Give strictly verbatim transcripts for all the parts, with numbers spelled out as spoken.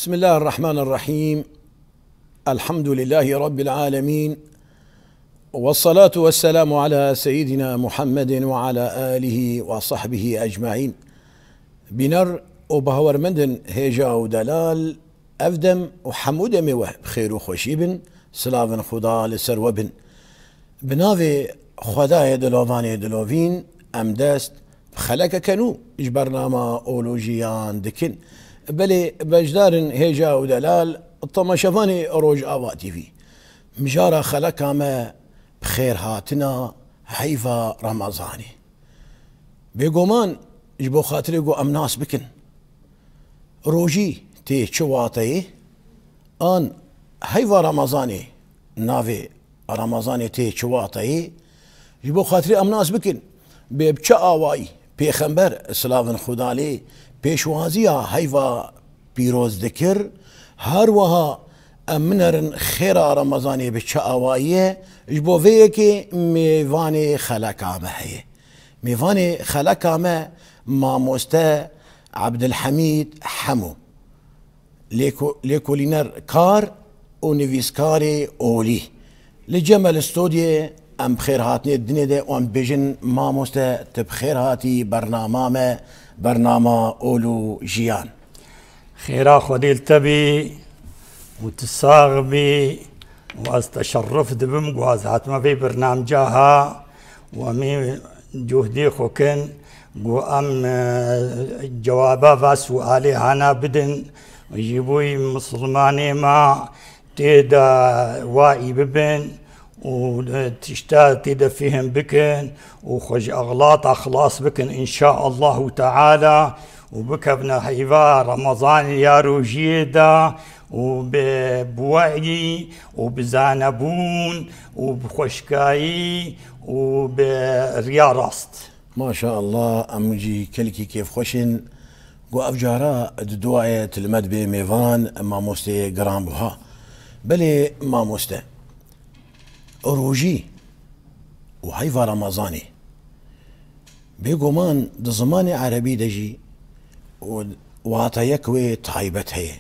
بسم الله الرحمن الرحيم. الحمد لله رب العالمين. والصلاة والسلام على سيدنا محمد وعلى آله وصحبه أجمعين. Bîner û bawermendin hêja û delal, ev dem û hemû demê we bi xêr û xweşî bin, silavin Xuda li ser we bin. Bi navê Xwedayê dilovanê dilovîn, em dest bi xelekeke nû ji bernama Olojiyan dikin. Belê beşdarin hêja û delal, temaşevanê Rojava T V. Mijara xeleka me bi xêr hatina heyva Remezanê. Bêguman ji bo xatirê ku em nas bikin, rojî tê çi wateyê, an heyva Remezanê, navê Remezanê tê çi wateyê, ji bo xatirê em nas bikin, bê bi çi awayî Pêxember, silavin Xuda lê, pêşwaziya heyva pîroz dikir, her wiha em binerin xêra Remezanê bi çi awayî ye, ji bo vê yekê mêvanê xeleka me heye. Mêvanê xeleka me mamoste Ebdilhemîd Hemo, lêko-, lêkolîner kar û nivîskarê olî. Li cem me li stodyê em bi xêr hatinê dinê de û em dibêjin, mamoste, tu bi xêr hatî bernama me, bernama Ol û Jiyan. Xêra Xwedê li te bî û tu sax bî û ez teşerruf dibim ku ez hatime vê bernamgeha û em ê cuhdê xwe kin ku em, e, cewaba va sualê hana bidin ji bo misilmanê me tê de waî bibin û, e, tişta tê de fêhm bikin û xwe ji exlata xilas bikin, înşaallahu teala, û bikevne heyva Remezanê ya rojiyê de û bi, bi we'yî û bi zanebûn û bi xweşkayî û bi riya rast. Maşallah, em jî kelkî kêfxweş in. Ku ev cara di duayê tu li me dibê mêvan, mamostê giranbuha. Belê mamoste, rojî û heyva Remezanê, bêguman di zimanê erebî de jî û wateyek wê taybet heye.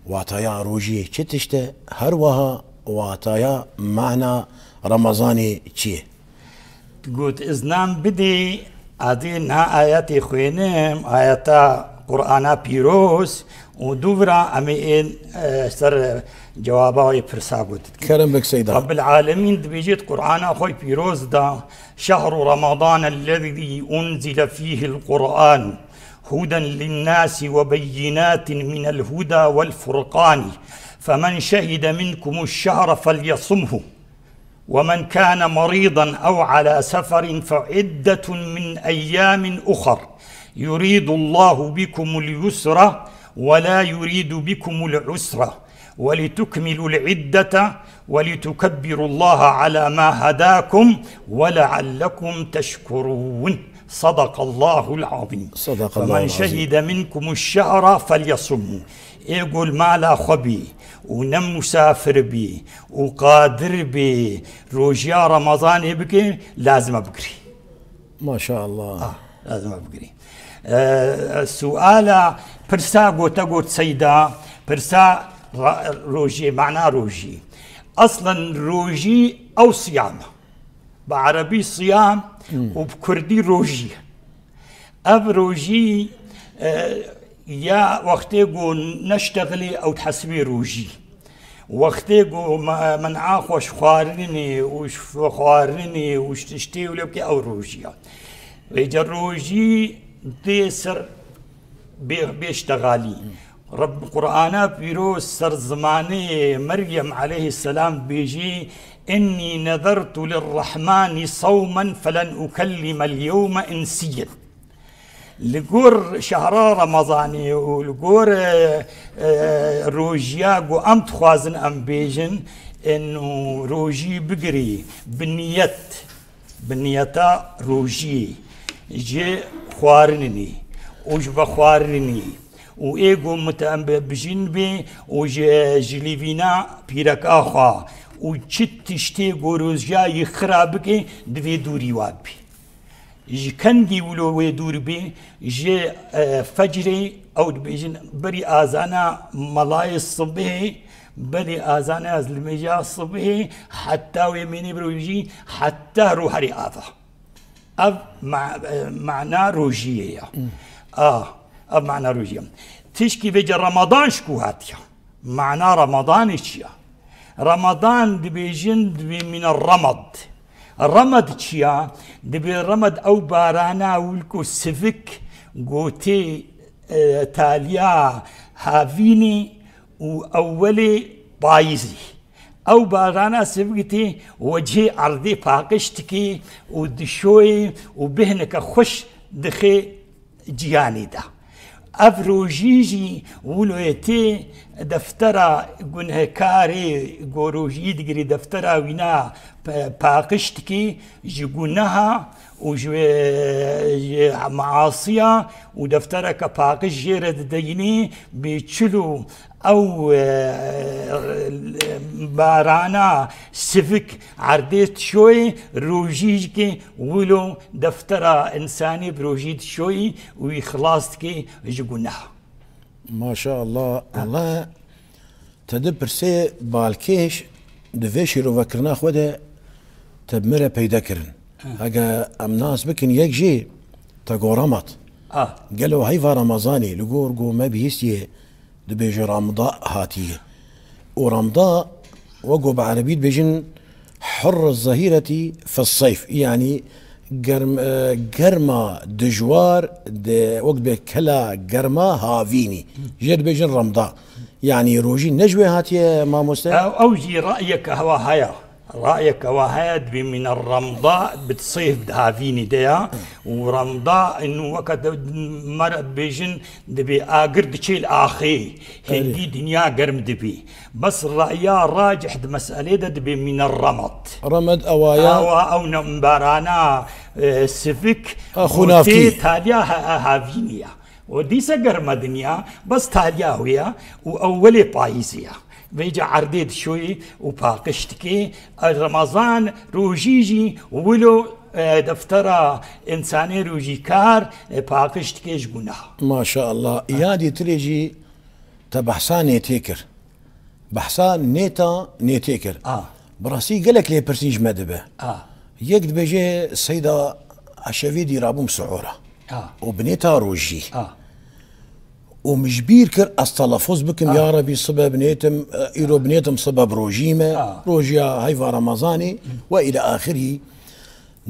Wataya rojiyê çi tişt e? Her wiha wataya, mana Remezanê çi ye? Got, iznan bidê, ez ê niha ayetê xwênim, ayeta Qur'ana pîroz û dûvira em ê ên, e, ser cewaba wê pirsa got. Kerem bik Seyda. Rabbil Alemîn dibêjêt Qur'ana xwe pîroz da, "Şehru Ramadan ellezî unzile fîhil Qur'an." هدى للناس وبينات من الهدى والفرقان، فمن شهد منكم الشهر فليصمه، ومن كان مريضا أو على سفر فعدة من أيام أخر، يريد الله بكم اليسر ولا يريد بكم العسر، ولتكملوا العدة ولتكبروا الله على ما هداكم ولعلكم تشكرون. صدق الله العظيم. صدق الله العظيم. فمن شهد منكم الشهر فليصمه. Ê ku li mala xwe bî û ne musafir bî û qadir bî rojiya Remezanê bike, lazim e bigirî. Maşallah. Ah, lazim e bigirî. Ee, suala, pirsa gote got Seyda, pirsa ra-, rojiyê, mana rojî. Aslen rojî ew siyam e. Bi erebî siyam Hmm. û bi kurdî rojî. Ev rojî, e, ya wextê ku neştexilê ew dihesibê rojî. Wextê ku me-, men'a xwe ji xwarinê û ji xwarinê û ji tiştê û lê bike ew rojî ya. Vêca rojî dê ser bê-, bêştexalî. Reb Qur'ana pîroz ser zimanê Meryem aleyhisselam dibêjî, "Innî nezertu lirrahmani sawmen felen ukellimel yewme insiyyen." Li gor şehra Remezanê û li gor, e, e, rojiya ku em dixwazin em bêjin, ên û rojî bigirî bi niyet, bi niyeta rojiyê, ji xwarinê û ji vexwarinê û ê ku mite-, em bi-, bijîn bê û ji, ji lîvîna pîreka xwe û çi tiştê ku rojiya yî xira bike, divê dûrî wa bî. Ji kengî wilo wê dûr bî, ji, e, fecrê Ew dibêjin berî azana melayê sibihê, berî azana ez li mêja sibihê, heta wê mînê birojî, heta rû herî ava. Ev ma-, e, mana rojiyê ya. A, ev mana rojiyê. Tişkî vêce Ramadan ji ku hatiye? Mana Ramadanê çi ya? Ramadan dibêjin dibê mîne remad. Remad çi ya? Dibê remad ew barana wil ku sivik gotê, e, taliya havînî û ewwelê payîzî. Ew barana sivik tê wecihê erdê paqij dikê û dişoyê û bihneke xweş dixê ciyanê de. Ev rojî jî wilo yê tê deftera gunhekarê, go rojî digirî deftera wîna pe-, paqij dikê ji guneha û ji, ji measiya û deftereke paqij jê re dideyînê bê çil û ew, e, barana sivik erdê dişoyê, rojî jikê wilo deftera însanê bi rojî dişoyî û wî xilas dikê ji guneha. Maşallah. Allah te di pirsê balkêş di vê şîrovekirina xwe de te bi min re peyde kirin. Hege em nas bikin yek jî te go Remad. Ah. Gelo heyva Remezanê li gor go me bihîstiye dibêje Ramda hatiye. Û Ramda wek ku bi erebî dibêjin hurr zehîretî fi seyf. Yanî germ-, e, germa dijwar de wek dibe kela germa havînî. Jê dibêjin Ramda. Yanî rojî ne ji wê hatiye mamoste? Ew, ew jî rayeke hewa haya. Rayeke wa heye, dibê mîne Remda bi seyf di havînî de ya û Remda inu weke de me re dibêjin dibê agir diçê li axê, hêdî dinya germ dibî. Bes raya racih di meselê de dibê mîne Remad. Remad ewa ya. Ewa ew ne barana, e, sivik, a xunavkî, tê taliya ha-, ha-, havînî ya. Û dîse germe dinya, bes taliya wê ya û ewwelê payîzê ya. Vêca erdê dişoyê û paqij dikê. Remezan rojî jî wilo, e, deftera însanê rojîkar, e, paqij dike ji guneha. Maşallah. Yadî tirê jî te behsa nêtê kir. Behsa nêta nêtê kir. A. Bi rastî gelek lêpirsîn ji me dibe. A. Yek dibêje Seyda Eşevî dî rabûm sihora. A. Û bi nêta rojî. A. Û min ji bîr kir ez telafuz bikim, ah, ya Rebî sibe binêtim, e, îro binêtim sibe bi rojî me, ah, rojiya heyva Remezanê, hmm, we île axirî.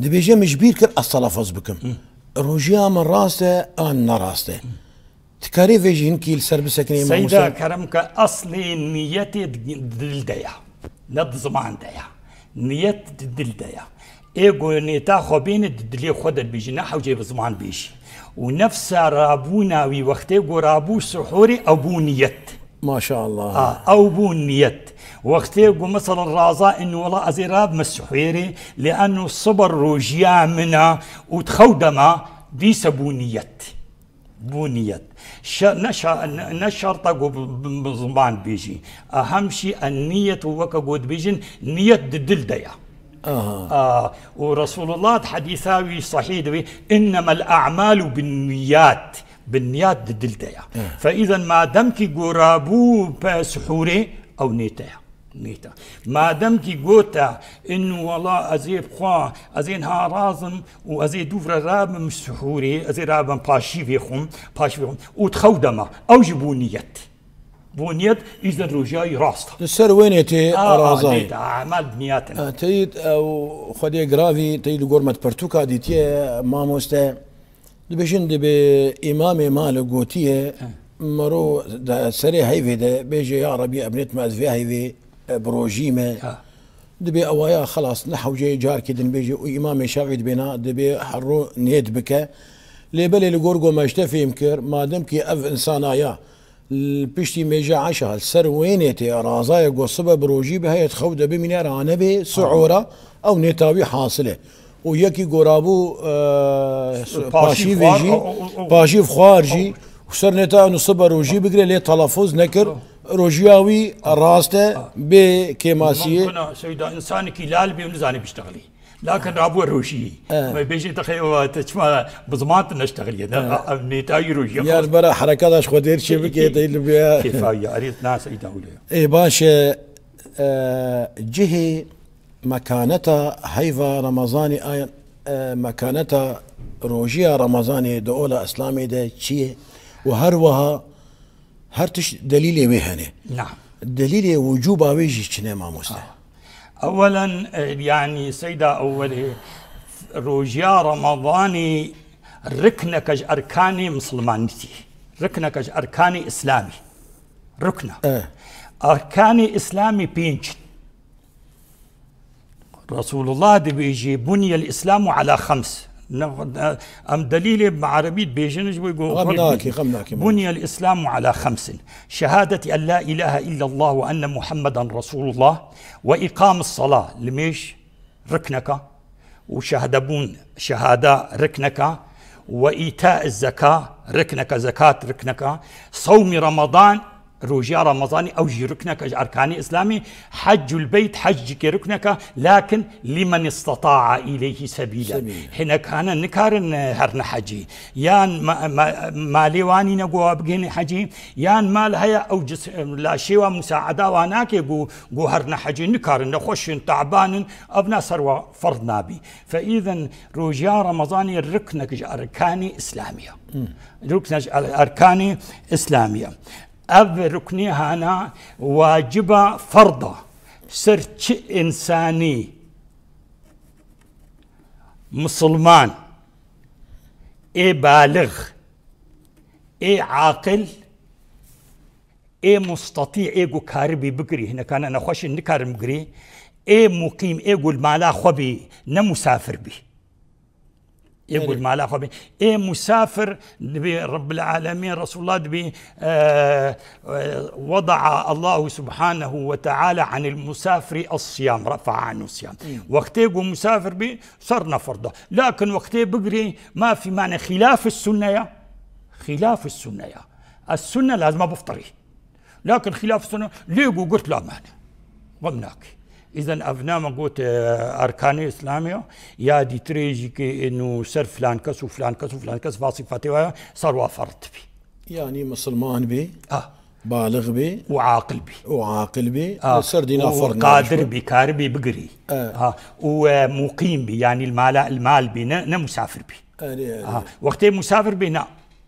Dibêje min ji bîr kir ez telafuz bikim. Hmm. Rojiya min rast e an ne rast e? Hmm. Dikarê vê jî hinkî li ser bisekinê, Seyda mamoste? Kerem ke eslê niyetê di dil de ya, ne di ziman de ya. Niyet di dil de ya. Ê ku nêta xwe bêne di dilê xwe de dibêjî, ne hewcê bi ziman bêjî. Û nefsa rabûna wî wextê ku rabû sihûrê ew bû niyet. Maşallah. A, ew bû niyet. Wextê ku mesela raza in wela ez ê rabime sihûrê, li eno siber rojiya min a û di xew de ma dîse bû niyet. Bû niyet. Şe-, ne şa-, ne, ne şerta ku bi, bi, bi ziman bêjî. Ehem şî en niyet û weke ku dibêjin, niyet di dil de ya. Aha. A, û Resulullah di hedîsa wî sahîh dibê, "Innemel a'malu bin niyat." Bin niyat di dil de ya. Eh. Fe îzen madem kî gora bû pe sihûrê, ew nête ya. Nêta. Madem kî gota, in wela ez ê bixwa, ez ê niha razim û ez ê dûv re rabim sihûrê, ez ê rabim paşîvê xwim, paşîvê xwim. Û di xew de ma. Ew jî bû niyet. Bû niyet, îzin rojiyayî rast. Li ser wê nêtê, a, a, razayî. Nêta, emal niyet in. A, teyîd ew xwedê giravî, teyîd li gor me di pertûka dîtiye, mamoste. Dibêjin dibê îmamê male gotiye, he, mero de serê heyvê de bêje, "Ya Rebî, ebnêt me ez vê heyvê, e, bi rojî me." Ha. Dibê ewaya xelas, ne hewceyê carkê din bêje û îmamê Şafî dibêna, dibê herro nêt bike. Lê belê li gor go me ji te fêm kir, madem kî ev insana ya, Li piştî mêja eşa li ser wê nêtê razaye go sibe bi rojî bi heyet xew de bimîne, ranebê sihora, ew nêta wî hasil e. Û yekî gorabû, e, paşîv paşîvê xwar, jî, o, o, o, paşîv xwar jî, û ser nêta û sibe rojî bigire, lê telafuz nekir. Rojiya wî rast e, bê kêmasiyê. Mumkin e, Seyda, insanekî lal bê û nizanî biştexilî. Lakin rabû rojî. E. Me bêjê te xewa te çima bi ziman te neştexiliye. Ne, e, ev nêtayî rojî. Yar bera herekata ji xwe dêr çê bike, te li bê. Kêfa ya, erê, na Seyda Hule. Ê, baş e, e, cihê mekaneta heyva Ramazanê, ayan, e, mekaneta rojiya Ramazanê di ola Îslamê de çi ye? Û her wiha her tişt delîlê wê hene. Na. Delîlê wicûba wê jî çi ne, mamoste? Ha. Ewelen, e, yanî Seyda Ewelê, rojiya Ramazanê rikneke ji erkanê misilmanîtî, rikneke ji erkanê Îslamî. Rukna. E. Erkanê Îslamî pênc in. Resulullah dibêjê, "Buniyel Îslamu ala xems." Ne, ne, em delîlê bi erebî dibêjin, ji bo ku Xem xwe nakî, bî-, xem nakî, mamoste. "Buniyel Îslamu ala xemsin. Şehadeti en la ilahe illallah ve enne Muhammeden Resulullah ve îqamis salah." Limêj rikneka û şehadebûn, şehada rikneka, ve îta zeka rikneka, zekat rikneka, sewmî Ramadan, rojiya Ramazanê, ew jî rikneka ji erkanê Îslamê, heccul beyt, hec jî rikneka, lakin limen istata'a ileyhi sebîlen. Sebîlen. Hinek hene nikarin, e, herine hecî. Yan ma-, ma-, malê wan nîne ku wa bigihîne hecî, yan mal heye ew cis-, laşê wa musaada wa nake ku, ku herine hecî, nikarin, nexweş in, teban in, ev na ser wa ferz nabî. Fe îzen rojiya Ramazanê riknek ji erkanê Îslamî ye. Hmm. Riknek ji er-, erkanê Îslamî ye. Ev ruknê hana waciba ferda ser çi însanî misilman, ê balix, ê aqil, ê mustatî, ê ku karibî bigirî, hinekane nexweş in, nikarin bigirî, ê muqîm, ê ku li mala xwe bî, ne musafir bî. Ê ku li mala xwe bî. Ê musafir dibê Rabbil Alemîn, Resulullah dibê, e, e, weda'a Allahu Subhanahu ve Teala anil musafiri as-siyam, rafa'a anhu siyam. Hmm. Wextê ku musafir bî, ser ne ferda. Lakin wextê bigirî, ma fî mane xilaf sunne ya. Xilaf sunne ya. Es sunne lazima biftirî. Lakin xilaf sunne, lê ku girt la mane. Xem nakî. Îzen ev ne me got, e, erkanê Îslamê ya, ya dîtirê jî ki ênû ser filan kes û filan kes û filan kes va sîfetê wa ya, ser wa ferz dibî. Yanî misilman bî, ah, balix bî, û aqil bî. Û aqil bî, ah, li ser dîna û ferz qadir nabî, karibî bigirî. Eh. Ah, û, e, muqîm bî, yanî li mala, li mal bî, ne, ne musafir bî. Erê, erê. Ah, wextê musafir bî, na.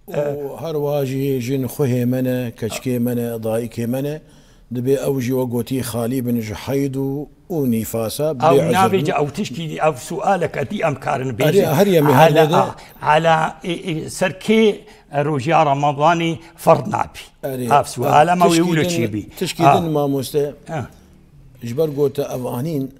Û her wiha jî jin xwehê me ne, keçikê me ne, dayikê me ne, dibê ew jî we gotî xalî bin ji heyd û, û nîfasa, bê Ew navê uzr ci, bin. Ew tişkî, ev sualek etî em karin Erê, bêjin. Her yemî her Ala, nede. A, ala, e, e, ser kê rojiya Ramadanê ferd nabî. Erê, Ev suala me wê tişkî wilo din, çêbî. Tişkî A. din mamoste, A. ji ber gote ev anîn,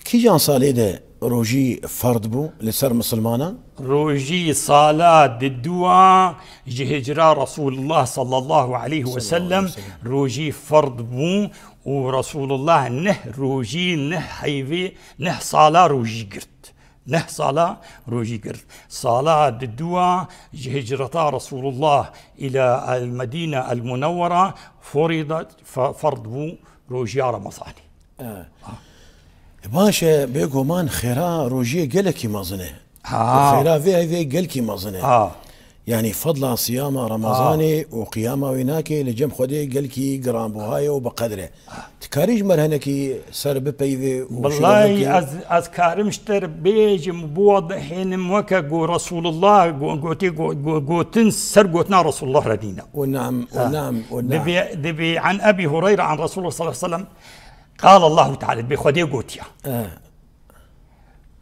Kîjan salê de rojî ferd bû li ser misilmanan? Rojî sala di dua ji hicra Resulullah sallallahu aleyhi ve sellem Sallallahu aleyhi ve sellem. rojî ferd bû û Resulullah neh rojî, neh heyvê, neh sala rojî girt. Neh sala rojî girt. Sala di dua ji hicreta Resulullah ila el Medine el Munewwera furidat, fe-, ferd bû rojiya Remezanê. E. E, baş e, bêguman xêra rojiyê gelekî mezin e. Ha. Û xêra vê heyvê gelkî mezin e. Ha. Yanî fedla siyama Remezanê Ha. û qiyama wê nake li cem Xwedê gelkî giranbuha ye û bi qedr e. Ha. Tu karî ji me re hinekî ser bipeyvê û Bilahi şîrove bikî? ez, ez karim ji te re bêjim, biwadihênim weke ku Resulullah go-, gotê go-, go-, gotin ser gotina Resulullah re nîne. Û neam, û Ha. neam, û neam. Dibê, dibê an Ebî Hureyre an Resulullah sallallahu aleyhi ve sellem, Qal Allahu Teala, dibê Xwedê gotiya. E.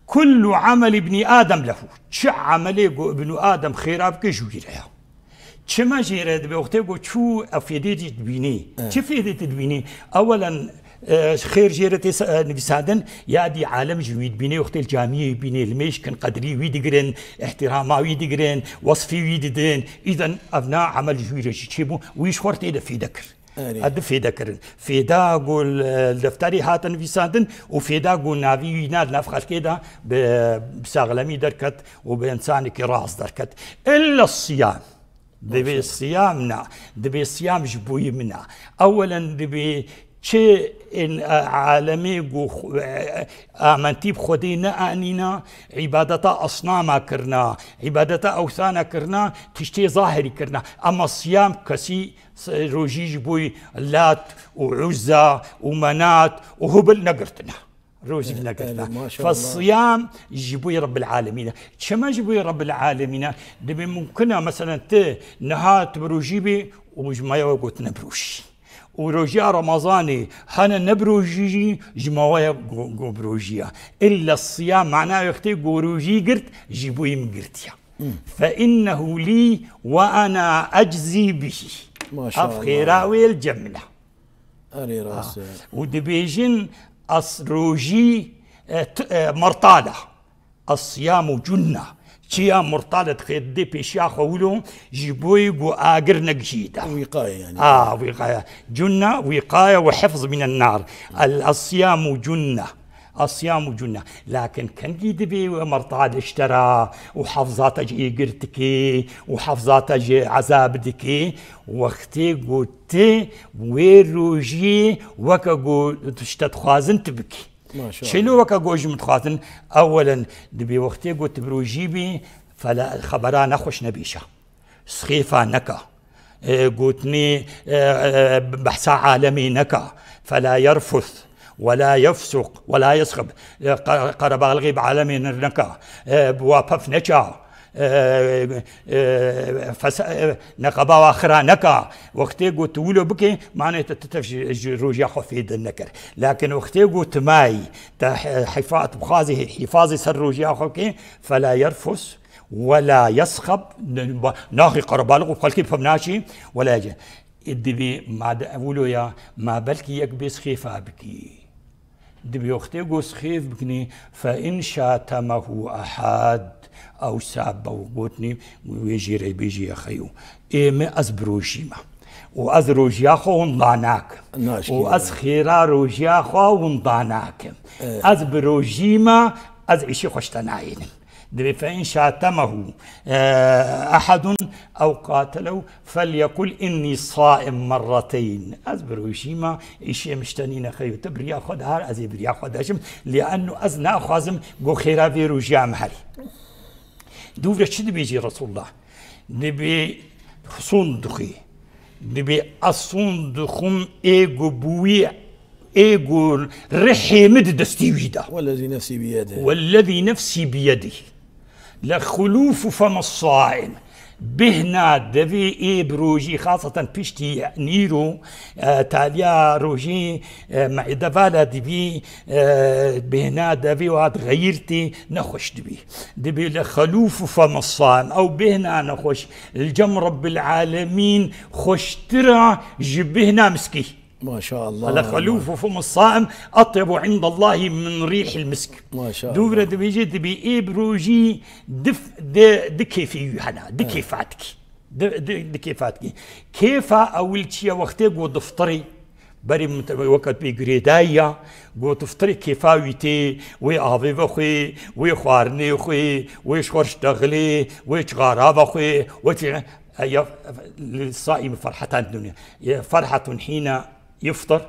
Kullu amel ibni Adem lehu. Çi amelê ku ibnu Adem xêra bike ji wî re ya. Çima jê re dibe wextê ku çû ev fêdê jî dibînî. E. Çi fêdê tu dibînî? Ewelen, e, xêr jê re tê se-, e, nivîsandin, ya dî alem ji wî dibînê, wextê li camiyê wî bînê, li mêj kin qedrî wî digirin, îhtîrama wî digirin, wesfî wî didin. Îden ev na amel ji wî re jî çêbû, wî ji xwe re tê de fêde kir. Erê. A di fêde kirin. Fêda ku li, li defterê hate nivîsandin û fêda ku navî wî na li nav xelkê de bi, bi saxlemî derket û bi însanekî rast derket. Illa siyam. Dibê Maşallah. siyam na. Dibê siyam ji boyî min a. Ewelen dibê Çi in, e, alemê ku xu-, e, amentî bi Xwedê neanîna, îbadeta asnama kirina, îbadeta ewsana kirina, tiştê zahirî kirina. Ema siyam kesî s-, rojî ji bo Lat û Uzza û Menat û Hubl negirtine. Rojî Evet, negirtine. Evet, maşallah. Fesiyam ji bo Rabbil Alemîn e. Çima ji bo Rabbil Alemîn e? Dibê mumkin e, meselen, tu niha tu bi rojî bî û ji me ya we gotine birojî. Û rojiya Remezanê hene ne birojî jî ji me waya go-, go birojî ya. Îlla siyam, mana wextê go rojî girt, ji bo min girtiya. Fe innehu lî ve ana eczî bihî. Maşallah. Ev xêra wê li cem min e. Erê rast e. Û dibêjin, as rojî, e, t-, e, mertal e. As-siyamu cunne. Çiya murtal dixê dê pêşiya xwe wilo ji bo ku agir negihîte. Wîqaye yani. A, wîqaye. Cunne, wîqaye ve hifz minen nar. El, as-siyamu cunne. As-siyamu cunne. Lakin kengî divê we murtal ji te re û hafzata ji êgir dike û hafzata ji ezab dike. Wextê ku tu wê rojiyê weke ku tu ji te dixwazin tu bikî. Maşallah. Çilo weke gojim dixwazin, ewelen dibê wextê got bi rojî bî, fela xebera nexweş nebêşe. Sxêfa neka. E, gotinê, e, e, behsa alemê neka. Fela yerfus, wela yefsuq, wela yesxib. E, qe-, qerebalixê bi alemê nir neka. E, bi wa pef neça. E, e, fesa-, e, neqeba wa xira neka. Wextê got tu wilo bike, mane te, te tev ji, ji rojiya xwe fêde nekir. Lakin wextê got tu mayî, te hi-, hifa-, tu bixwazî hi-, hifazê ser rojiya xwe bike, fela yerfus, wela yesxeb, ne-, ba-, naxî qerebalix û xelkê bi xwe naçî, wela yece. Dibî ma de ev wilo ya, ma belkî yek bê sxêfa bikî. Dibê wextê ku sxêf bikinî, fe in şatemehu ehad, ew sabbe û gotinî, wê jê re bêjî ya xeyo. Ê min ez bi rojî me. Û ez rojiya xwe winda nakim. Naşkî, û ez evet. Xêra rojiya xwe winda nakim. Evet. Ez bi rojî me, ez îşê xwe ji te nayênim. Dibê fe in şatemehu, e, ehadun ew qatelehu felyekul innî saim merreteyn. Ez bi rojî me, îşê min ji te nîne xeyo. Tu biriya xwe dihar, ez ê biriya xwe deşim. Liannu ez naxwazim ku xêra vê rojiya min herî. Dûvre çi dibêjî Resulullah? Dibê sun dixwî. Dibê ez sun dixwim ê ku bi wî, ê ku rihê min di destî wî de. Wellezî nefsî biyedih. Wellezî nefsî biyedih. Lexulûfu femi saim. Bêhna devê ê bi rojî, xaseten piştî nîro, e, taliya rojî, e, me'de vala dibî, e, bêhna devê wa dixeyirtê nexweş dibî. Dibê lexelûfu femi saim. Ew bêhna nexweş li cem Rebbil Alemîn xweştir e ji bêhna miskî. Maşallah. Lexelûfu femi saim etyebu indallahî min rîhil misk. Maşallah. Dûvre dibêje dibî ê bi rojî di, di, di kêfê wî hene, di kêfa dikî. Di, di, di kêfa dikî. Kêfa ewil çi ye? Wextê ku diftirî, berî min te-, weke tu bê girêdayî ya, ku diftirî kêfa wî tê, wê avê vexwê, wê xwarinê xwê, wê ji xwe riştexilê, wê cixara vexwê, wê çi-, e, ya, li saîm ferhetan dunya. Ya, ferhetun hîne yuftir.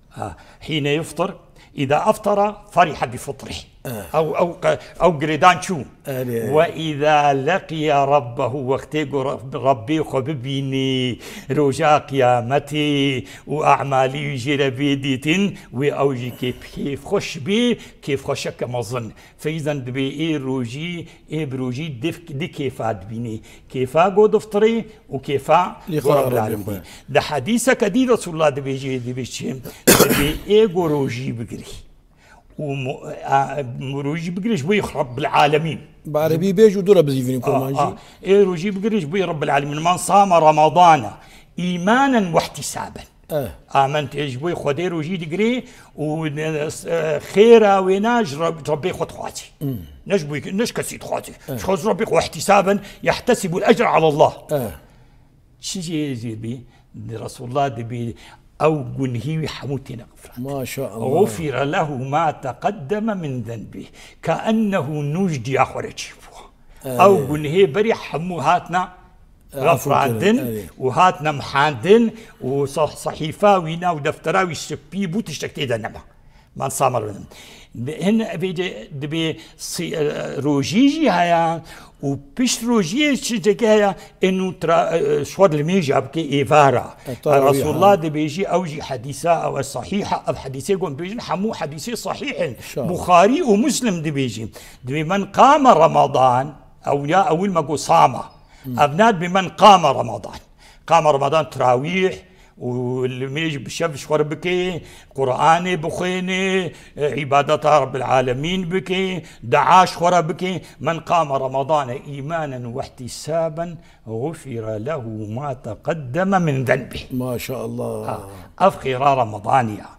Ha, hîne yuftir, îda eftara ferihe bi fitrih. Ew, ew qe-, ew girêdan çû. Erê. Ve îda leqiye rabbehu, wextê ku Rab-, Rabbê xwe bibînî, roja qiyametê û e'malî wî jê re bê dîtin, wê ew jî kêf, kêfxweş bê, kêfxweşeke mezin. Feyzan dibê ê rojî, ê bi rojî di, di kêfa dibînî. Kêfa ku diftirî û kêfa Lê ku xwe Rabbil Alemin. Di hedîseke dî Resulullah dibêjê, dibê çi? Dibê ê ku rojî bigirî. Û mu-, a, rojî bigirî ji bo Rabbil Alemîn. Bi erebî bêj û dû re bizîvirîn kurmancî. A, a. Ê rojî bigirî ji bo Rabbil Alemîn. Man same Ramadana îmanen wehtisaben. Eh. Amen tê ji bo Xwedê rojî digirê û, e, xêra wêna ji Reb-, Rebbê xwe dixwazî. Hmm. Ne ji bo, ne ji kesî dixwazî. Eh. Ji xwe ji Rebbê xwe ihtisaben, yehtesibul ecr alallah. Eh. Çi jê jê bî? Resulullah dibî ew gunhî wî hemû têne xifrandin. Maşallah. Gufire lehu ma teqeddeme min zenbih. Keennehu nû ji diya xwe re çêbû. Eh. Ew gunhê berî hemû hatna E, afû kirin, erê. Û hat nemhandin û sah-, sehîfa wî nav deftera wî spî bû, tiştek tê de nema. Man samar bidim. Hin vêce dibê si-, e, rojî jî heye û pişt rojiyê çi ceke heye, ênû tra-, e, şwar li mêja bike êvara. E, tarawîh, Resulullah ha. Dibêjî ew jî hedîsa ew e sahîh e, ev hedîsê gon bêjin hemû hedîsê sahîh in. Şa. Buxarî û Muslim dibêjî. Dibê men qame Ramadan, ew ya ewil me got sama. Hmm. Ev na dibê men qame Ramadan. Qame Ramadan terawîh û li mêj bi şev ji xwe re bike, Qur'anê bixwêne, îbadeta Rabbil Alemin bike, dua ji xwe re bike. Men qame Ramadane îmanen we ihtisaben, gufire lehu ma teqeddeme min zenbih. Maşallah. Ha, ev xêra Ramadanê ya.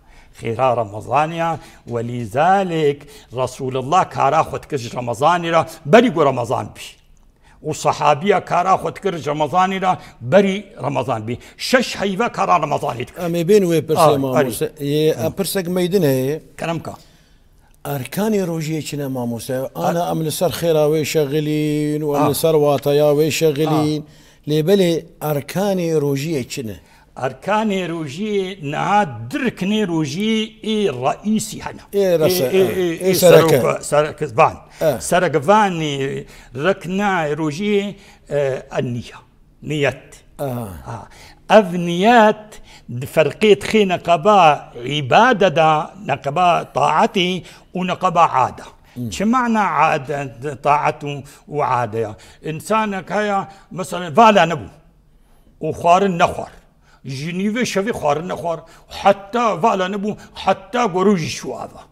Xêra Ramadanê ya, welîzalek Resulullah kara xwe dikir ji Ramazanê re, berî ku Ramazan bî. Û sehabiya kara xwe dikir ji Remezanê re, berî Remezan bî. Şeş heyve kara Remezanê dikir. Em ê bên wê pirsê, Ay, mamoste. Yê, em pirsek meydin heye. Kerem ka. Erkanê rojiyê çi ne, mamoste? Ana em li ser xêra wê şexilîn û em Ah. li ser wataya wê şexilîn. Ah. Lê belê erkanê rojiyê çi ne? Erkanê rojiyê niha du riknê rojiyê ê reîsî hene. Ê rese-, Ê, ê, ê, ê ê sereke. serok-, serek-, van. E. Serekvanê rikna rojiyê, e, enniye. Niyet. Aha. Ha. Ev niyet di ferqê dixê neqeba îbade de, neqeba taetê û neqeba ade. Hmm. Çi mana ade, taet û, û ade ya? Însanek heye, mesela, vala nebû. û xwarin nexwar. Ji nîvê şevê xwarin nexwar. Heta vala nebû, heta gorû jî şû ava.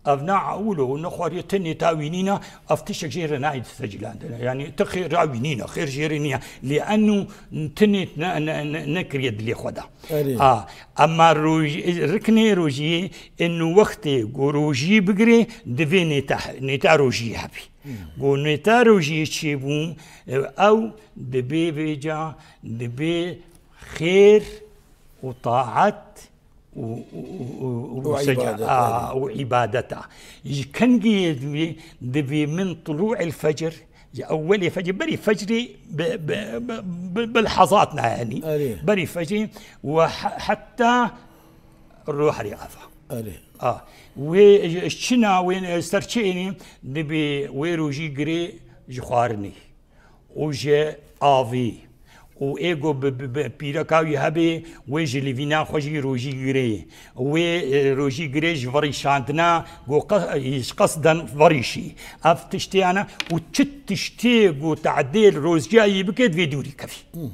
Ev na ewil o, nexwariye tenê ta wî nîna, ev tiştek jê re nayê secîlandine. Yanî ti xêra wî nîne, xêr jê re nîne. Lê eno tinê ne, ne, ne, nekiriye dilê xwe de. Erê. A, ema roj-, riknê rojiyê, eno wextê ku rojî bigirê, divê nêta, nêta rojiyê hebî. Hmm. Ku nêta rojiyê çêbû, ew dibê vêca, dibê xêr û taet û, û, û, û, û Û seca-, îbadet, a, erê. û îbadeta. Ji kengî dibê, dibê min tulû'il fecr, ji ewwelê fecr, berî fecrê bi, bi, bi, bi, bi lehazat ne, yanî. Erê. Berî fecrê we he-, heta rû herî ava. Erê. A, wê, ji çina wê, ser çi ênî, dibê wê rojî girê ji xwarinê û ji avê. Û ê ku bi, bi, bi pîreka wî hebê, wê ji livîna xwe jî rojî girê. Wê, e, rojî girê ji verîşandina ku qe-, ji qesden verîşî. Ev tiştê hene û çi tiştê ku tedêl rojiyayî bike, divê dûrî kevî. Hmm.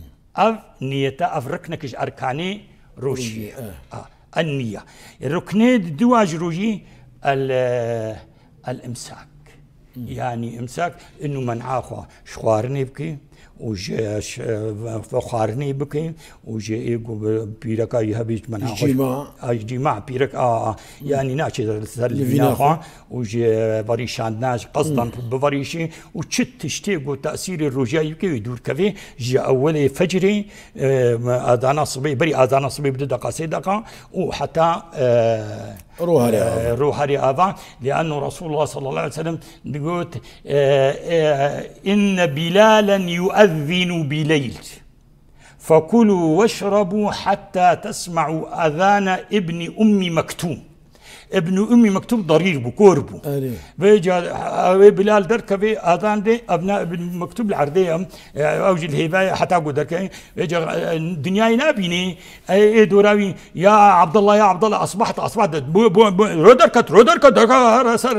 Ev niyete, ev riknek ji erkanê rojiyê. Rojiyê, e. A, en niye. Ruknê di dua ji rojî el, el imsak. Hmm. Yanî imsak, inu men'a xwe ji xwarinê bike û ji, ji, ve xwarinê bike û ji ê ku bi pîreka yî hebî ji men'a Ji xwe cîma. a, ji cîma pîrek a, a, Hmm. yanî naçe ser Li vîna vîna xwe. xwe. û ji verîşandina ji qesdan Hmm. biverîşî û çi tiştê ku tesîrê rojiyayî bike wê dûr kevê, ji ewwelê fecrê, e, adana sibê, berî adana sibê bi du deqa, sê deqa û heta, e, Rû herê e, ava. rû herê ava. Lianno Resulullah sallallahu aleyhi ve sellem digot, e, e, inne Bilalen yuezzinu bileyl. Fekulû weşrebû heta tesme'û ezane Îbnî Ummî Mektûm. Îbnî Ummî Mektûm derîr bû, kor bû. Erê. Vêca, wê Bilal derkevê, ezan dê, evna Îbnî Mektûm li erdê ye, ew jî li hêva ye, heta ku derkevê. Vêca, e, dinyayê nabînî, e, ê dora wî, ya Abdullah, ya Abdullah, asbaht, asbaht, bu, bu, bu, ro derket, ro derket, derket, her ser,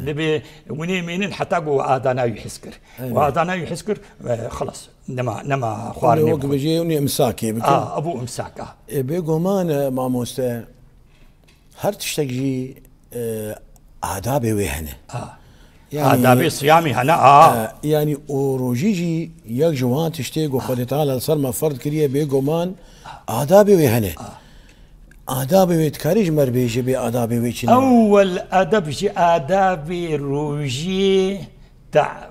dibê, winê mênin heta ku ezana wî his kir. Erê. Û ezana wî his kir, e, xelas. Nema, nema xwarinê Wek bixwe. bijê û nê imsakê bike. A, ev bû imsak, a. E, bêguman, e, mamoste, her tiştek jî, e, adabê wê hene. A. Yani, Adabê siyamî hene, a. e, yani o rojî jî yek ji wan tiştê ku Xwedê Teala li ser me ferd kiriye, bêguman adabê wê hene. A. Adabê wê dikarî ji me re bêje bê adabê wê çi ne? Ewwel adab ji adabê rojiyê Ta-,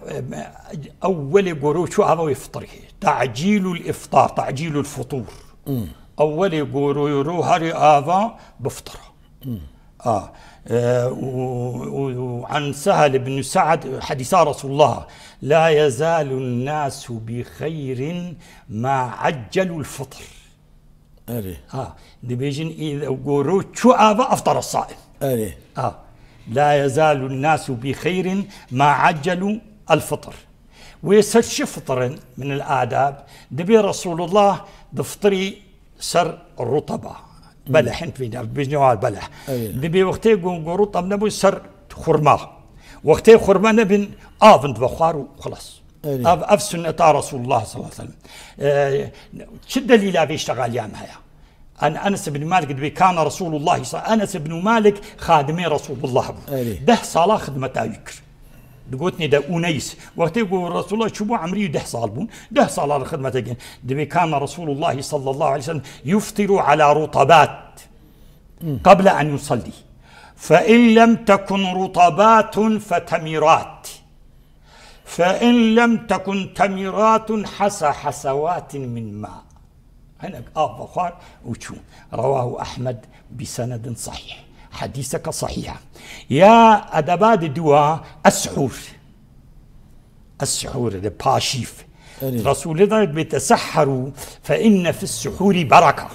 ewwelê goro çû ava wê fitrî. Tacîlul iftar, tacîlul futur. Hmm. Ewwelê goro ro herê ava bifitra. Hmm. آه. آه، و-، و-، وعن سهل بن سعد حديث رسول الله: "لا يزال الناس بخير ما عجلوا الفطر." Erê. Ha, dibêjin, î-, goro çû ava, افتر الصائم. Erê. Ha, "لا يزال الناس بخير ما عجلوا الفطر." Wê ser çi fitirin min el adab? Dibê Resulullah diftirî ser ruteba. Beleh, hin fîna, bijnewar beleh. Evet. Dibê wextê go, go rutab nebû ser xurma. Wextê xurma nebin, avin dibe xwar û xelas. Evet. Ev, ev sünneta Resulullah sallallahu aleyhi ve sellem. Ee, çi delîla vê iştexaliya me heye? En-, Enes ibn Malik dibê kana Resulullah sa-, Enes ibn Malik xadimê Resulullah bû. Erê. Deh sala xidmeta wî kir. Digotinê de Uneys. Wextê ku Resulullah çûbû, emrî deh sal bûn. Deh sala li xidmete kirin. Dibê kana Resulullah sallallahu aleyhi ve sellem yuftiru ala rutabat qabla en yusalli. Fe in lem tekun rutabatun fe temirat. Fe in lem tekun temiratun hasa hasawatin min ma. Hinek av vexwar û çû. Rewahu Ehmed bi senedin sahîh. Hedîseke sahîh e. Ya edeba di dua, es-suhûr. Es-suhûr, de paşîv. Erê. Resulê de dibê, "Tesehherû fe inne fis-suhûrî bereka."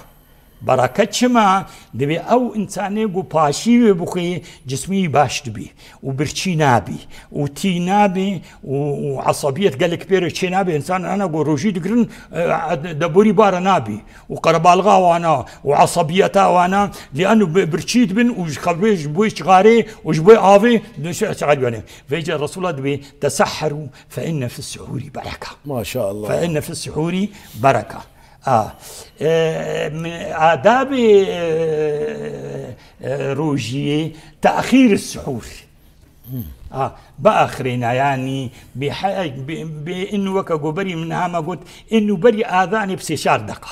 Bereket çima? Dibê ew însanê ku paşîvê bixwê, cismî baş dibî û birçî nabî û tî nabî û, û esabiyet gelek pê re çê nabî. Însan ana ku rojî digirin, e, deborî bara nabî û qerebalxa wana û esabiyeta wana, lîanu bi-, birçî dibin û ji xelbê, ji bo çixarê û ji bo avê, dişe çixarê. Vêca Resulullah dibê, "Tesehherû fe inne fis-suhûrî bereka." Maşallah. "Fe inne fis-suhûrî bereka." A, e, min-, adabê, e, e, rojiyê, te'xîr suhûr. A, biaxirêna, yanî, bi he-, bi, bi in weke goberî min hema got, in û berî azanê bi sê çar deqa.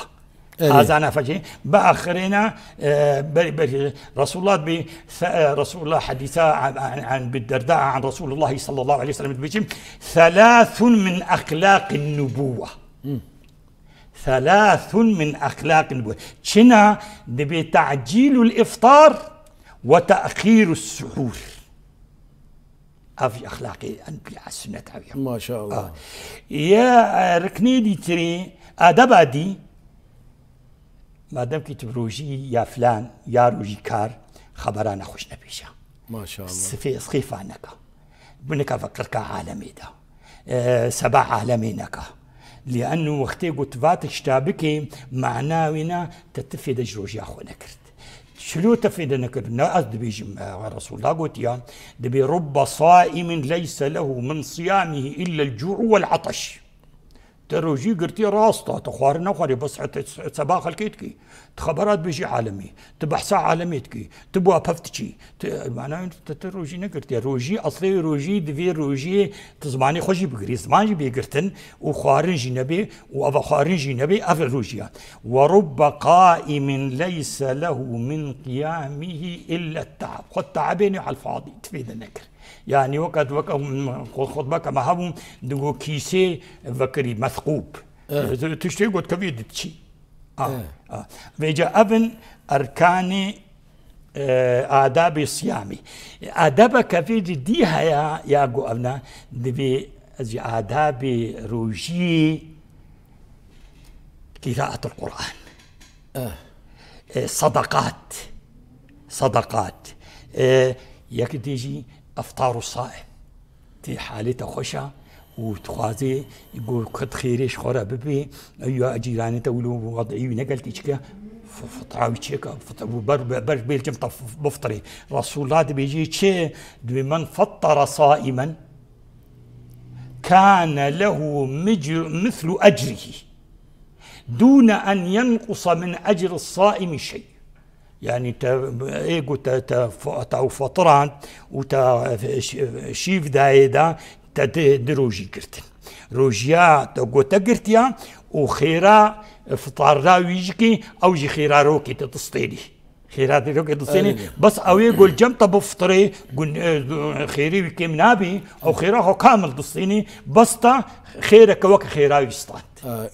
Erê. Azana fecê, biaxirêna, e, berî, berî, Resulullah bi, se-, e, Resulullah hedîsa an, an, an bi derda an Resulullah sallallahu aleyhi ve sellem dibêjim, "Selâsun min exlâqin nubûwe." Hı. Selâsun min exlâqin nubûwe. Çina dibê te'cîlul iftar ve te'xîrus suhûr. Ev jî exlaqê enbiya, sunnet ew ya. Maşallah. Ah. Ya, e, riknê dîtirî, edeba dî, madem ki tu rojî ya filan, ya rojî kar, xebera nexweş nebêje. Maşallah. Sifê, sixêfa neka. Binika ve qirka alemê de. E, seba alemê neka. Lîannu wextê ku tu va tişta bikê, mana wîna te ti fêde ji rojiya xwe nekirt. Çilo te fêde nekir? Ne ez dibêjim, e, Resulullah gotiya, dibê, "Rubbe saimin leyse lehu min siyamihi illa el-cu'u vel-ataş." Te rojî girtiye, rast e, te xwarin nexwarê, bes te, te seba xelkê dikî. Tu xebera dibêjî alemî, tu behsa alemê dikî, tu bi wa pev diçî. Tu, mana, tu, tu rojî negirtiye. Rojî, eslê rojî, divê rojiyê, tu zimanê xwe jî bigirî, ziman jî bê girtin û xwarin jî nebê û eva xwarin jî nebê, ev e rojiya. "Ve rubbe qaimin leyse lehu min qiyamihi illa te'ab." Xwe te'abê nê elfadî, tifê de nekir. Yanî weke, weke, xwe-, xutbeke me hebû, digo kîsê vekirî, methqûb. Evet. Tu, tiştê got kevî diçî. A, Evet. a. Vêca evin erkanê, e, adabê siyamî. Adabeke vê cidî heye ya ku evna divê ez jî adabê rojî qiraatul Qur'an. Eh. E, sadaqat. Sadaqat. E, yek dê jî iftaru saim. Tê halê te xweş e û dixwazê ku xêrê ji xwe re bibê, ew ya cîranê te wilo wedî wî ne gelkî çike, f-, fitra wî çêke, fitra wî ber, ber, ber bêlcim te f-, biftirê. Resulullah dibêjê çi? Dibê, "Men fettara saimen kâne lehu mic-, mislu ecrihi dûne en yenqusa min ecri saimi şey." Yanî te, ê ku te, te, te ew fetirand û te şîv dayê de, te di, di rojî girtin. Rojiya te ku te girtiya û xêra fitarda wî jikî, ew jî xêra rokê te distênî. Xêra dîrokê distînî, Erê. Bes ew ê gol cem te biftirê, gun-, e, xêrê wî kêm nabî, ew xêra xwe kamil distînî, bes te xêreke weke xêra wî stand.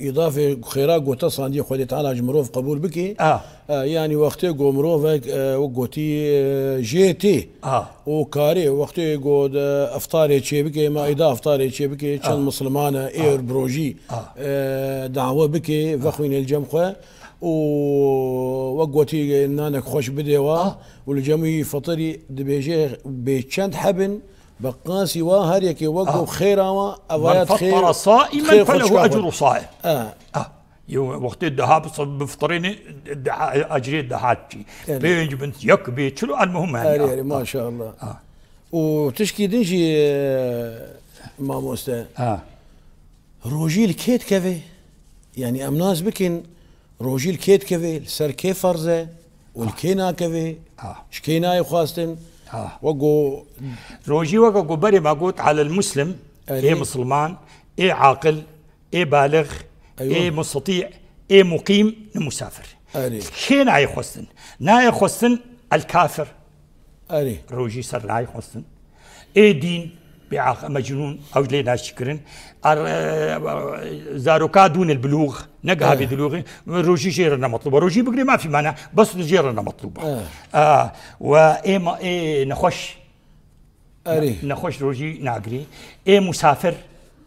E, îdafê xêra gote sandiyê Xwedê Teala ji mirov qebûl bike. A. E, yanî wextê ku mirovek, e, wek gotî, e, jê tê A. û karê, wextê ku de iftarê çê bike, maîda iftarê çê bike, çend A. Misliman e, êr bi rojî, A. e, dawe bike, vexwîne li cem xwe. û wek gotî nanek xweş bidê wa Ah. û li cem wî fitirî dibêje bê çend hebin, bi qasî wa her yekê wek Ah. û xêra wa evaya من dixê فطر صائما xêr xwe فله çika xwe. أجر صائم. Eh. Ah. Yo, wextê daha bi-, bifitirînê daha, ecrê daha çî. Erê. Pênc bin, yek bê çil, el muhim yani. Erê, Ah. erê, maşallah. Ah. Û tişkî din jî, e, mamoste. Ah. Rojî li kê dikeve? Yanî em nas bikin, rojî li kê dikeve, li ser kê ferz e û li kê nakeve, Ah. ji kê nayê xwestin? Ah. Wek ku Rojî weke ku berê me got, alel muslim, Erê. ê misilman, ê aqil, ê balix, Eywa. ê mustatî, ê muqîm, ne musafir. Erê. Kê nayê xwestin? Nayê xwestin el kafir. Erê. Rojî ser nayê xwestin. Ê dîn, bê aq-, mecnûn, ew lê naşîkirin. Ar-, e, zaroka dûn el bilûx, ne giha Eh. bê dilûxê, rojî jê re ne metlûb e. Rojî bigirê mafî mane, bes jê re ne metlûb e. Eh. Ah, we ê ma-, ê nexweş, Erê. ne-, nexweş rojî nagirê. Ê musafir,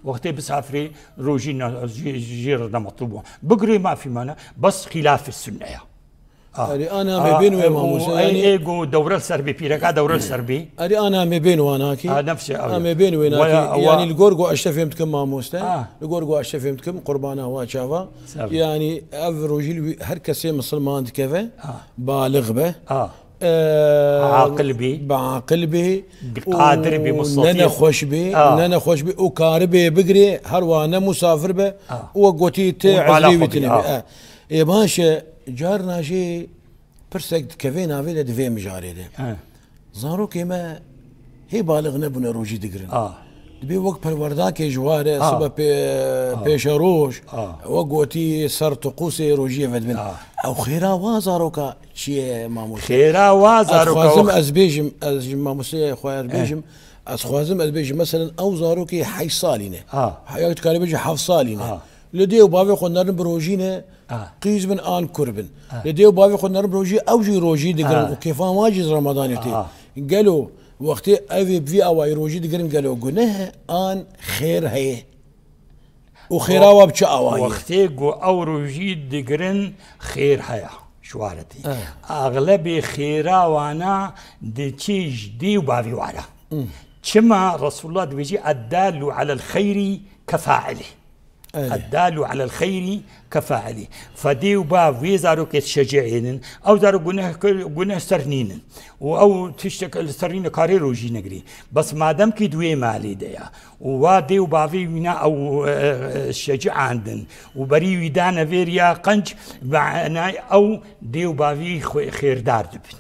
wextê bisafirê rojî ne-, jê, jê re ne metlûb e. Bigirê mafî mane, bes xîlafê sunne ya. Ah. Erê, ana Ah, mebên wê e, mamoste, û, e, yanî ê, go dewre li ser bê, pîreka dewre li ser bê. Erê, ana mebên wana ki. Ah, nefsê ew. Ana mebên wê Wala, naki. wa- Yanî li gor go ez te fêm dikim mamoste. Ah. Li gor go ez te fêm dikim, qurbana wa çava. Ser. Yanî ev rojî li wî her kesê misilman dikeve, Ah. balix be. Ah. Eee, Aqil bî. Bi aqil bî. Qadir bî, Û mustatî. ne nexweş bî, Ah. ne nexweş bî. Û karibê bigirê, her wa ne musafir be. Ah. Û wek gotî tê Û bala ezlê xwe wî bî, tine bî. ah. Eh. Ê baş e, carna jî pirsek dikeve navê de di vê mijarê de. He. Zarokê me hê balix nebûne rojî digirin. A. Dibê wek perwerdakê ji ware, A. sibe pê-, A. pêşeroj, A. wek gotî ser tiqûsê rojiyê vedibin. A. Ew xêra wa zaroka çi ye mamoste? Xêra wa zaroka Ez xwazim wa- ez bêjim, ez ji mamosteyê xwe ez Eh. bêjim, ez xwazim ez bêjim, meselen ew zarokê heşt salî ne. A. Ya tu karî bêjî heft salî ne. A. Li dê û bavê xwe nerin bi rojî ne, Ah. qîz bin an kur bin. Ah. Li dê û bavê xwe nerin bi rojî, ew jî rojî digirin Ah. û kêfa wan jî ji Ramadanê tê. Ah. Gelo wextê ev ê bi vî awayî rojî digirin, gelo guneh e an xêr heye? Û xêra wa bi çi awayî ye? Wextê ku ew rojî digirin, xêr heye, şwaretî. Eh. Axlebê xêra wana diçî ji dê û bavê wana. Hmm. Çima Resulullah dibêjî, "Eddalu alel xeyrî kefailî." Erê. Eddalu alel xeyrî kefailî. Fedê û bav wê zarokê şecî ênin. Ew zarok guneh kir, guneh ser nînin. Û ew tiştek li ser nîne karê rojî negirî. Bes madem kî di wê malê de ya. Û wa dê û bavê wîna ew, e, e, şecî andin. Û berî wî dane vêriya qenc, manay ew dê û bavî xwe-, xêrdar dibin.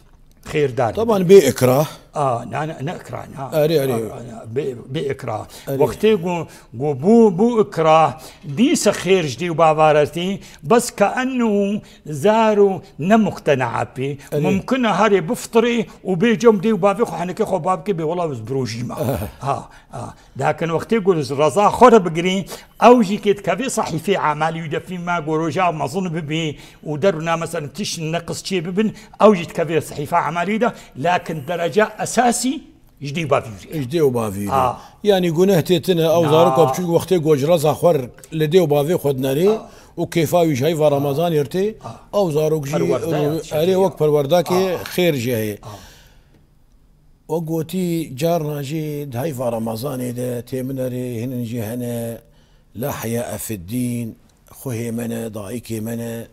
Xêrdar. Taban bê ikrah. A, na, na, ne ikrah, na. Erê, erê. A, a, na, bê, bê ikrah. Erê. Wextê ku, ku bû, bû ikrah, dîse xêr ji dê û bava re tê, bes ke enû zaro ne muqtena pê. Erê. Mumkin e herê biftirê û bê cem dê û bavê xwe henekê xwe babikê bê wela ez birojî me. Ha, ha. Lakin wextê ku reza xwe re bigirî, ew jî kê dikevê sehîfê emelî wî de fî me ku roja mezin bibî û derûna mesela tişt neqis çê bibin, ew jî dikevê sehîfa emelî de, lakin dereca esasî ji dê û bavî wî. Ji dê û bavî wî. A. Yanî guneh tê tine, ew Ya. zaroka biçûk wextê ku ji reza xwe re li dê û bavê xwe dinerê A. û kêfa wî ji heyva Ramazanê re tê, A. ew zarok jî Perwerde ya, erê wek perwerdakê A. xêr jê heye. A. Wek gotî, carna jî di heyva Remezanê de tê min erê hinin jî hene, la heya fiddîn, xwehê me ne, dayikê me ne,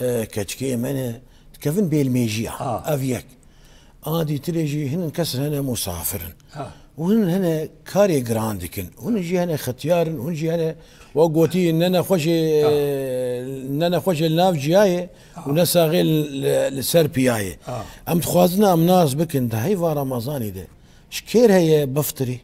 e, keçikê me ne, dikevin bêlmêjiya. Ha. Ev yek. A dîtirê jî hinin kes hene musafir in. Ha. Û hinin hene karê giran dikin. Hûn jî hene xetiyar in, hûn jî hene Wek gotî, ne nexweşê, Ah. ne nexweşê li nav ciyayê Ah. û ne saxê li, li ser piyayê. Ah. Em dixwazin em nas bikin, di heyva Ramazanê de ji kêr heye biftirî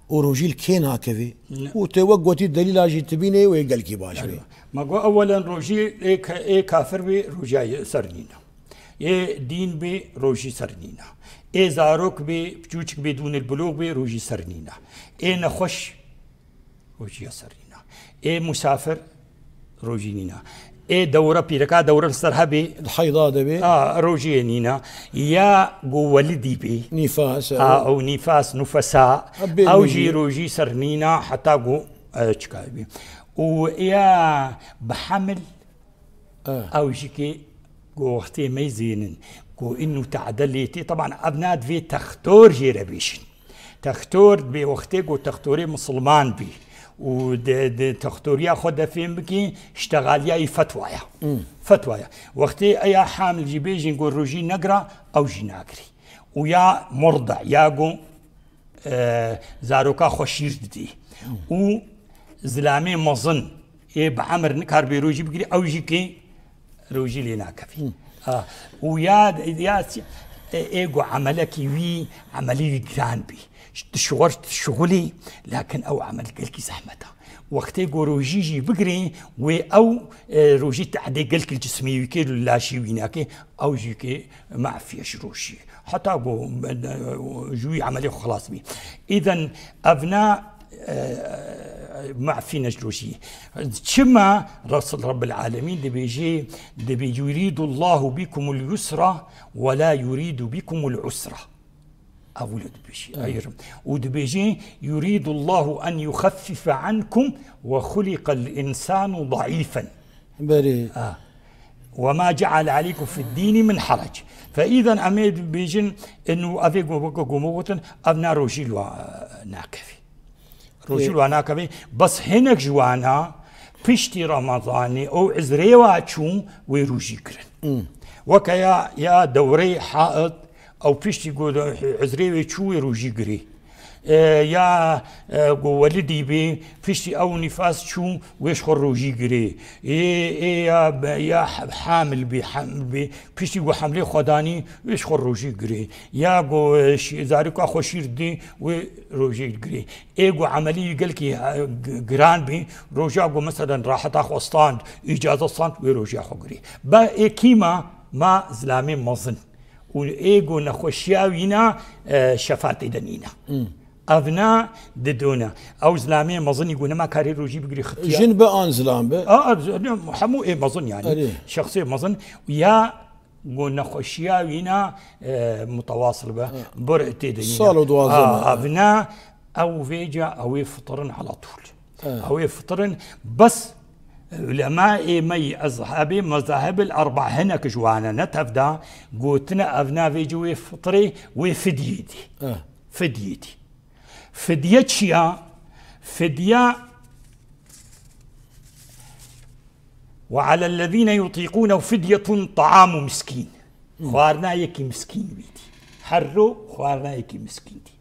û rojî li kê nakevî Ne. û tê wek gotî delîla jî tibînê wê gelkî baş bê. Eywa. Me got, ewelen rojî ê ka-, ê kafir bê, roja ye ser nîne. Ê dîn bê, rojî ser nîna. Ê zarok bê, piçûçik bê, dûnil bulûx bê, rojî ser nîna. Ê nexweş, rojiya ser nîna. Ê musafir, rojî nîna. Ê dewre pîreka dewre li ser hebê, Li heyda de bê. A, rojiyê nîna. Ya go welidî bê. Nîfas, A, ew. ew nîfas, nufesa. Ha, bê Ew mî jî bî. rojî ser nîna heta go, e, çikayê bî. Û ya bi hemil, E. ew jî kê go wextê meyzênin. Go inu te'de lê tê. Teban ev na divê textor jê re bêjin. Textor dibê wextê ku textorê misilman bî û di, di textoriya xwe de fêm bikî, ştexaliya wî fetwa ye. Hmm. Fetwa ye. Wextê eya hamil jî bêjin ku rojî negira, ew jî nagirî. Û ya murda, ya ku, e, zaroka xwe şîr didî. Hmm. Û zilamê mezin, ê bi emir nikar bê rojî bigirî, ew jî kê rojî lê nakevî. Hmm. Ha. Û ya, ya, e, ê go emelekî wî, emelî wî giran bî. Dişwar, dişwilî, lakin ew emel gelkî zehmet e. Wextê go rojî jî bigirî, wê ew, e, rojî te'dê gelkî cismî wî kê, laşî wî nakê, ew jî kê me'fiye ji rojî. Heta go, e, ji wî emelê xwe xilas bî. Îden ev na, e, me'fî ne ji rojî. Çima Resul Rabbil Alemîn dibêjê, dibê, "Yuridullahu bikumul yusra ve la yuridu bikumul usra." Ev wilo dibêjî, Evet. ayırım. Û dibêjî, "Yuridullahu en yuxeffife ankum ve xuliqal insanu daifen." Berê. Ha. "Ve ma ceale aleykum fid dini min harac." Fe îden em ê dibêjin, inu evê go-, go-, gomo gotin, ev na rojî li wa, e, nakevî. Rojî Ê. li wa nakevî. Bes hinek ji wana piştî Ramazanê ew izrê wa çûn wê rojî kirin. Hmm. Weke ya, ya dewreyê haid, ew piştî go de-, izrê wê çû wê rojî girê. E, ya, e, go welidî bê, piştî ew nîfas çû, wê ji xwe rojî girê. Ê, ê, ya, ya hamil bê, hamil bê, piştî go hemlê xwe danî, wê ji xwe rojî girê. Ya go, e, şî-, zarika xwe şîr didî, wê rojî girê. Ê go emelî gelkî, e, g-, giran bî, roja go meselen raheta xwe stand, îcaza stand, wê roja xwe girê. Be ê kîma ma zilamê mezin. Û ê go nexweşiya wîna, e, şefatê de nîna. Hmm. Ev na didona. Ew zilamê mezinî go nema karê rojî bigirî xitiya. Jin be an zilam be. A, a, hemû ê mezin yani. Erê. Şexsê mezin. Ya go nexweşiya wîna, e, mutewasıl be. Ha. Bir tê de nîna. Sal û duwazdeh A, meh. ev na, ew vêca, ew ê fitirin ala tûl. Evet. Ew ê fitirin, bes ulemayê me yî ezhabê mezahib el erba hinek ji wane ne tevda, gotine ev navê ci wê fitrê, wê fidyê dî. Evet. Fidyê dî. Fidye çi ya? Fidye, "Ve alellezîne yutîqûnehu fidyetun taamu miskîn." Xwarina yekî miskîn wî dî. Her ro xwarina yekî miskîn dî.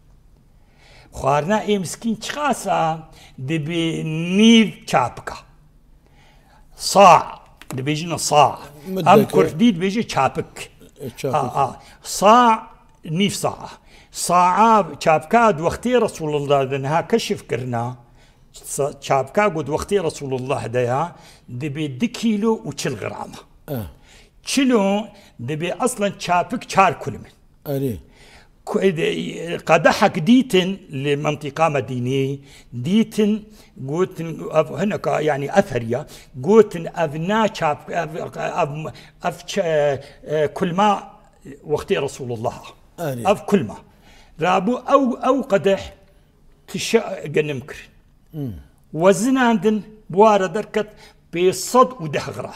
Xwarina ê miskîn çiqas e? Dibê nîv çapika. Sa, dibêjine sa. Em Mudeke. Kurdî dibêje çapik. E, çapik. A, a. Sa, nîv sa. Sa çapika di wextê Resulullah de niha keşif kirina. Sa-, çapika got wextê Resulullah de ya, dibê du kîlo û çil gram. E. Çilo dibê aslen çapik çar kulm in. Erê. Ku-, e, de, e, qedehek dîtin li mentiqa Medînê, dîtin, gotin, ev hineka, yani, eser ya, gotin, ev na çap-, ev, ev, ev çe-, e, kulma wextê Resulullah. Erê. Ev kulma. Rabû ew, ew qedeh tişe genim kirin. Hmm. Wezinandin, bi wa re derket pênc sed û deh gram.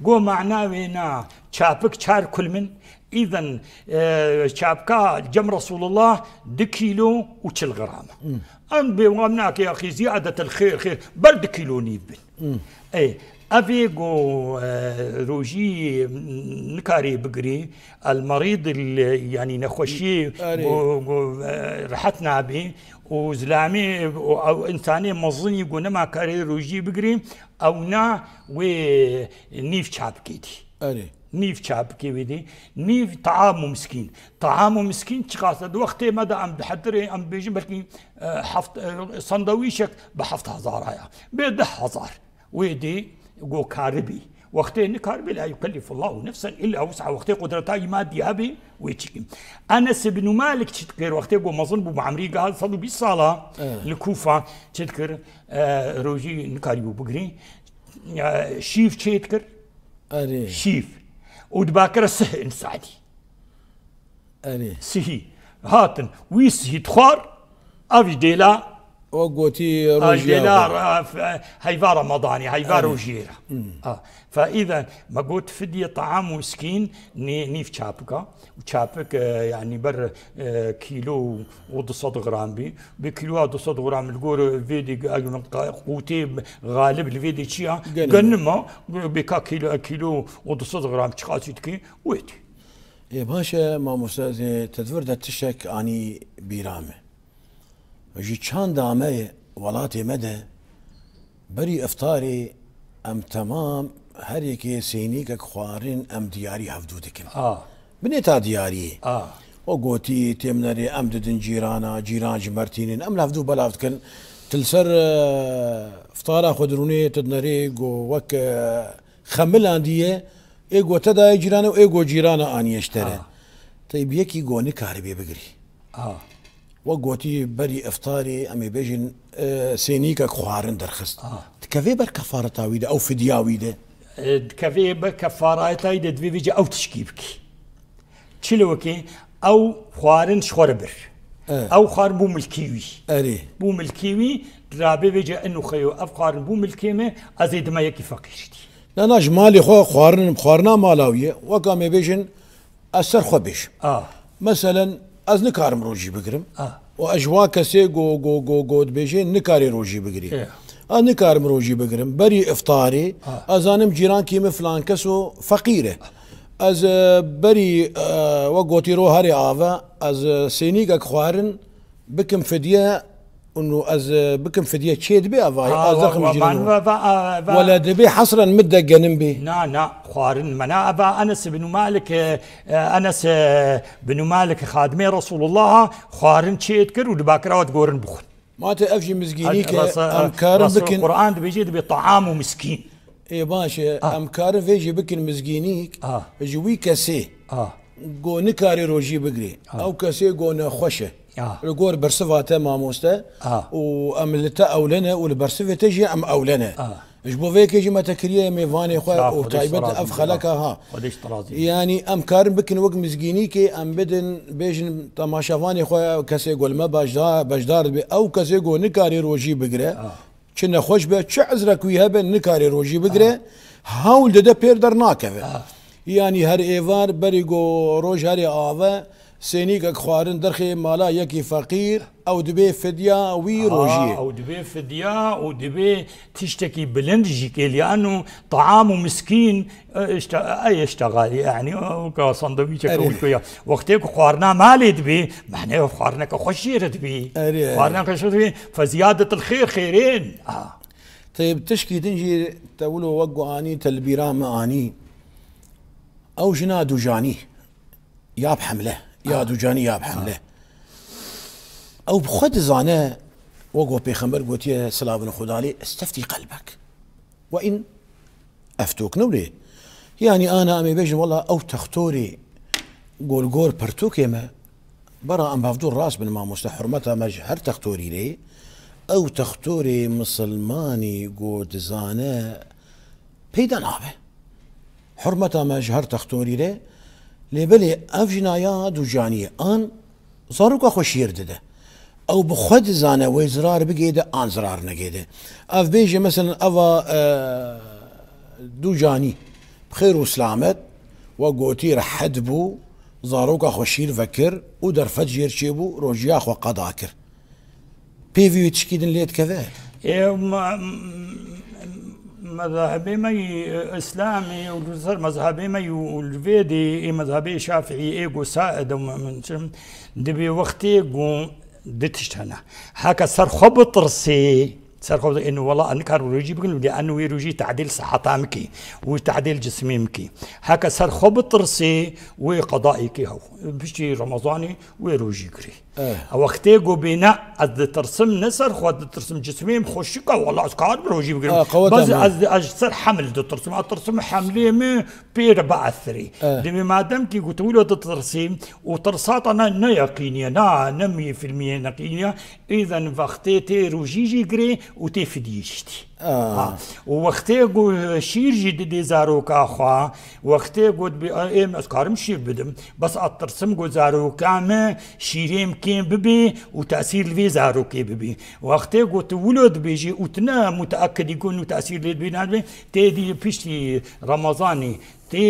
Go mana wê na, çapik çar kulm in, îden, e, çapika cem Resulullah du kîlo û çil gram. Hmm. Em bê wan nake ya xî ziyadetel xêr, xêr, ber du kîlo nîv bin. Hmm. Ê, ev ê go, e, rojî nikarê bigirê, el merîd, el, yanî nexweşiyê Arê. go, go, e, rehet nabê û zilamê û ew însanê mezinî go nema karê rojî bigirê, ew na wê nîv çapikê dî. Erê. Nîv çapikê wê dî. Nîv taam û miskîn. Taam û miskîn çiqas e? Di wextê me de em dihetirê, em dibêjin belkî, e, heft, e, sandawîşek bi heft hezar aya. Bê deh hezar. Wê dê go karibî. Wextê nikaribe, la yukellifullahu nefsen illa wus'aha, wextê qudreta wî madî hebe, wê çi kî. Enes ibn Malik çi dikir, wextê ku mezin bû, bi emrî gihand sed û bîst sala, Evet. li Kûfa çi dikir, e, rojî nikarîbû bigirî, e, şîv çê dikir, Erê. şîv. Û dibakire sih in Sadî. Erê. Sihî. Hatin, wî sihî dixwar, ev jî dêla, O gotî ev rojî dêla ev. ra-, f-, heyva Ramadanî, heyva Erê. rojiyê re. Hmm. Ha. Fe îzen, me got fidye taam û miskîn nê-, nîv çapika. Û çapik, e, yanî ber, e, kîlo û du sed gram bî. Bi kîloya du sed gram li gor vê dî, e, qûtê xalib li vê dî çi ya? Genim. Genim a, bê ka kîlo, kîlo û du sed gram çiqasî dikî, wê dî. Ê, baş e, mamoste, ez ê te di vir de tiştek anî bîra me. Ji çanda me ye, welatê me de, berî iftarê em temam her yekê sênîkek xwarin em diyarî hevdû dikin. A. Binê ta diyariyê. A. O gotî, têm nerê, em didin cîrana, cîran ji me re tînin, em li hevdû belav dikin. Tu li ser, e, iftara xwe dirûnê, tu dinerê, go wek, e, xemilandiye, ê go te daye cîrane û ê go cîrana aniye ji te re. Ah. Tey bi yekî go nikaribê bigirî. Ah. We gotî berî iftarê, em ê bêjin, e, sênîkek xwarin derxist. Ah. Dikevê ber kefareta wî de, ew fidya wî de? E, dikevê ber kefareta wî de, divê vêce ew tişkî bikî. Çi li wekê, ew xwarin ji xwe re bir. E. Ew xwarin bû milkî wî. Erê. Bû milkî wî, rabê vêce inu xeyo, ev xwarin bû milkê me, ez ê dime yekî feqîr dî. Na, na, ji malê xwe xwarin, xwarina mala wî ye. Weka me bêjin, ez ser xwe bêjim. Ah. Meselen, ez nikarim rojî bigirim. Ah. Û ez ji wa kesê go, go, go, go dibêje, nikarê rojî bigirî. Ya. Ez nikarim rojî bigirim. Berî iftarê, Ah. ez zanim cîrankî min filan kes o feqîr e. Ez, e, berî, e, we gotî ro herê ave, ez, e, sênîgek xwarin bikim fidye, û ez, e, bikim fidye çê dibe ava, Ha, ez wa-, derxim wa-, cîran van o. va-, va-, a-, va- Wele dibe hesren min de genim bê. Na, na, xwarin me na, eva Enes bin Malik, e, e, Enes, e, bin Malik xadimê Resulullah'a xwarin çê dikir û dibakira we digorin bixwin. Ma te ev jî mizgînîk e, Res-, em karin Resul bikin. Quran dibêje, dibê taam û miskîn. Ê, baş e, Ah. em karin vê jî bikin mizgînîk Ah. ji wî kesê Ah. go nikarê rojî bigirê. Ah. Ew kesê go nexweş e. Ah. Li gor bersiva te mamoste Ah. û em li te ewle ne û li bersivê te jî em ewle ne. Ah. Ji bo vê yekê jî me te kiriye mêvanê xwe Sağ ol, û Xwedê taybet razî ev be. xeleka ha. Xwedê ji te razî be. Yanî em karin bikin wek mizgînîkê, em bidin, bêjin temaşevanê xwe, kesê ku li me beşda-, beşdar dibe, ew kesê ku nikarê rojî bigire, Ah. çi nexweş be, çi ezrek wî hebe, nikarê rojî bigire, Ah. hewl dide pêr dernakeve. Ah. Yanî her êvar berî ku roj herê ave, sênîgek xwarin derxê mala yekî feqîr, ew dibê fidya wî Ha, rojiyê. Ew dibê fidya û dibê tiştekî bilind jî kêliyan û taam û miskîn, e, işte, ey işte gali, yani, o ka sandviçe Erê. Kewî koya. Wextê ku xwarina malê dibê, mehne xwarineke xweş jê re dibê. Erê, erê. Xwarineke xweş dibê, fe ziyadetil xêr xêrên. Ha. Teyb tişkî din jî te wilo wek ku anî te li bîra min anî. Ew jina dujanî. Ya bi hemle, ya Ha. ducanî ya bi hemle. Ha. Ew bi xwe dizane, wek we Pêxember gotiye, silavin Xwedalê, "Isteftî qelbek." We in eftok ne wê. Yanî ana em ê bêjin, wela ew textorê gol gor pertokê me, bera em bavdû rast bin mamoste, hurmeta me ji her textorî rê, ew textorê misilmanî go dizane peyda nabe. Hurmeta me ji her textorî re, lê belê ev jina ya ducaniyê an zaroka xwe şîr dide. Ew bi xwe dizane wê zirar bigêde an zirar negêde. Ev bêje, meselen, eva, e, ducanî bi xêr û silamet, we gotî rehet bû, zaroka xwe şîr vekir û derfet jêr çêbû, rojiya xwe qeda kir. Pêvî wê tişkî din lê dikeve? Ê, ma-, m-, mezhebê me yî, e, Îslamê û li ser mezhebê me yî û li vê dê ê mezhebê Şafiî ê go sa edem min çim dibê wextê go di tişt hene. Heke ser xwe bitirsê, Ser xwe ên wela ez nikarim rojî bigirim, lê eno wê rojî tedîl siheta min kî, wê tedîl cismê min kî. Heke ser xwe bitirsê, wê qedayê kê hew. Piştî Remezanê wê rojî girê. Eh. Wextê ku bê ne, ez ditirsim, ne ser xwe ditirsim, cismê min xweşik e, wela ez karim rojî bigirim. Ah, qeweta Bes min. ez, ez ji ser heml ditirsim. Ez tirsim hemlê min pê re biesirê. Eh. Divê madem kî ku tu wilo ditirsî û tirsata ne, ne yeqînî ye, na, ne mî filmî ye, neqînî ye, îzen vextê tê rojî jî girê û tê fidiyê jî dî. Ah. Ha. Û wextê ku şîr jî didê zaroka xwe, wextê ku dibê, ê, em ez karim şîr bidim, bes ez tirsim ku zaroka me şîrê min kêm bibê û tesîr li vê zarokê bibê. Wextê ku tu wilo dibêjî û tu ne muteekidî ku nû tesîr lê dibê nadibê, tê dî piştî Remezanê tê,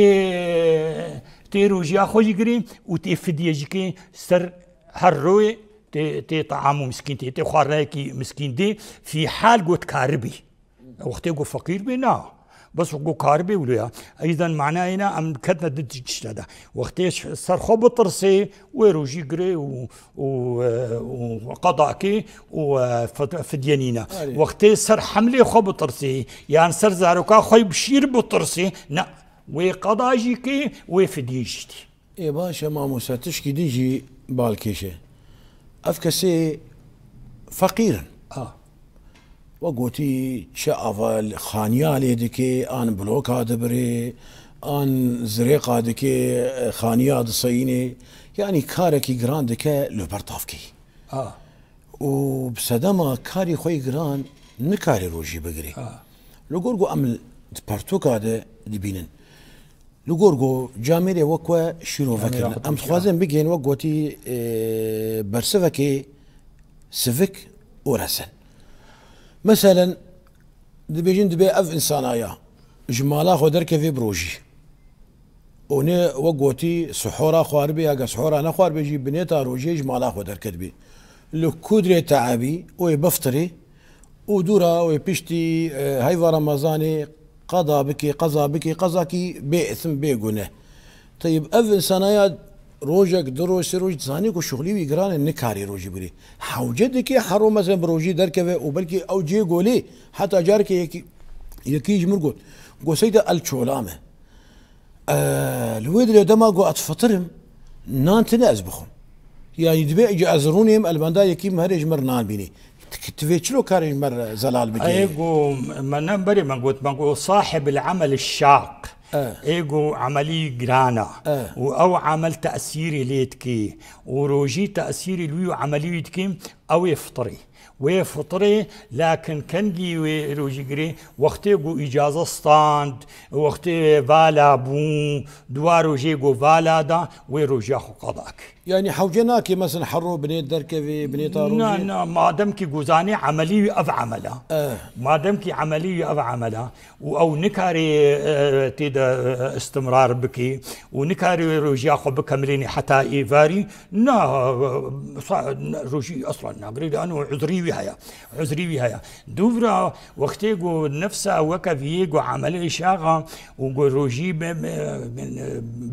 tê rojiya xwe jî girê û tê fidye jî kê ser her royê tê, tê taam û miskîn tê, tê xwarinayekî miskîn dê, fî hal got karibî. Wextê got feqîr bê, na. Bes got karibê wilo ya. Eyden manayê ne, em ketine di tişte de. Wextê ş-, ser xwe bitirsê, wê rojî girê û, û, e, û qeda kê û, e, fid-, fidye nîne. Erê. Wextê ser hemlê xwe bitirsê, yan ser zaroka xwe bi şîr bitirsê, ne. Wê qeda jî kê, wê fidye jî dî. Ê baş e mamoste, tişkî din jî balkêş e. Ev kesê feqîr in. Ha. We gotî çi ava xaniya lê dikê, an bloka dibirê, an zirêqa dikê, xaniya diseyînê. Yanî karekî giran dike li ber tavkê. Ha. Û bi sedema karî xwe yî giran nikarê rojî bigirê. Ha. Li gor ku em di pertûka de dibînin. Li gor ku camêrê wek we şîrove Camêra kirin. Em xwe dixwazin bigihên wek gotî, e, bersivekê sivik û resen. Meselen, dibêjin dibê ev însanaya ji mala xwe derkevê bi rojî. Û ne wek gotî sihora xwaribê, ya ge sihora nexwaribê jî binêta rojê ji mala xwe derketibê. Li kudrê teebî wê biftirê, û dûra wê piştî, e, heyva Remezanê qeda bike, qeza bike, qezakî bê îsim, bê gune. Teyib, ev însanaya rojek, du roj, sê roj dizanî ku şuxlî wî giran e, nikarê rojî bigirê. Hewce dike hero mesela bi rojî derkeve û belkî ew cê golê, heta carekê yekî, yekî ji min got, got, "Seyda, el çola me." Eee, li wê dilê dema ku ez fitirim, nan tune ez bixwim. Yanî dibe îca ez rûnêm, elbenda yekî min herê ji min re nan bînî. Ti, ti vê çilo karê ji min re zelal bikê? Ê ku me ne berê me got, me got, "Sahib el amel şaq." Eh. Ê ku emelî giran e. Eh. Û ew emel tesîrê lê dikê. Û rojî tesîrê li wî û emelî wî dikê, ew ê fitirê. Wê fitirê, lakin kengî wê rojî girê, wextê ku îcaze stand, wextê vala bû, duwa rojê ku vala da, wê rojiya xwe qeda kir. Yanî hewce nake, mesela, hero binê derkevê, binê ta rojê? Na, na, madem ki ku zanê emelî wî ev emel e. Eh. Madem ki emelî wî ev emel e, û ew nikarê, e, tê de, e, istimrar bikê û nikarê rojiya xwe bikemilînê heta êvarî, na, e, sa-, na, rojî eslan nagirê, lê eno uzrî wî heye. Uzrî wî heye. Dûvra wextê ku nefsa weke viyê ku emelê şaxa û ku rojî bi, bi,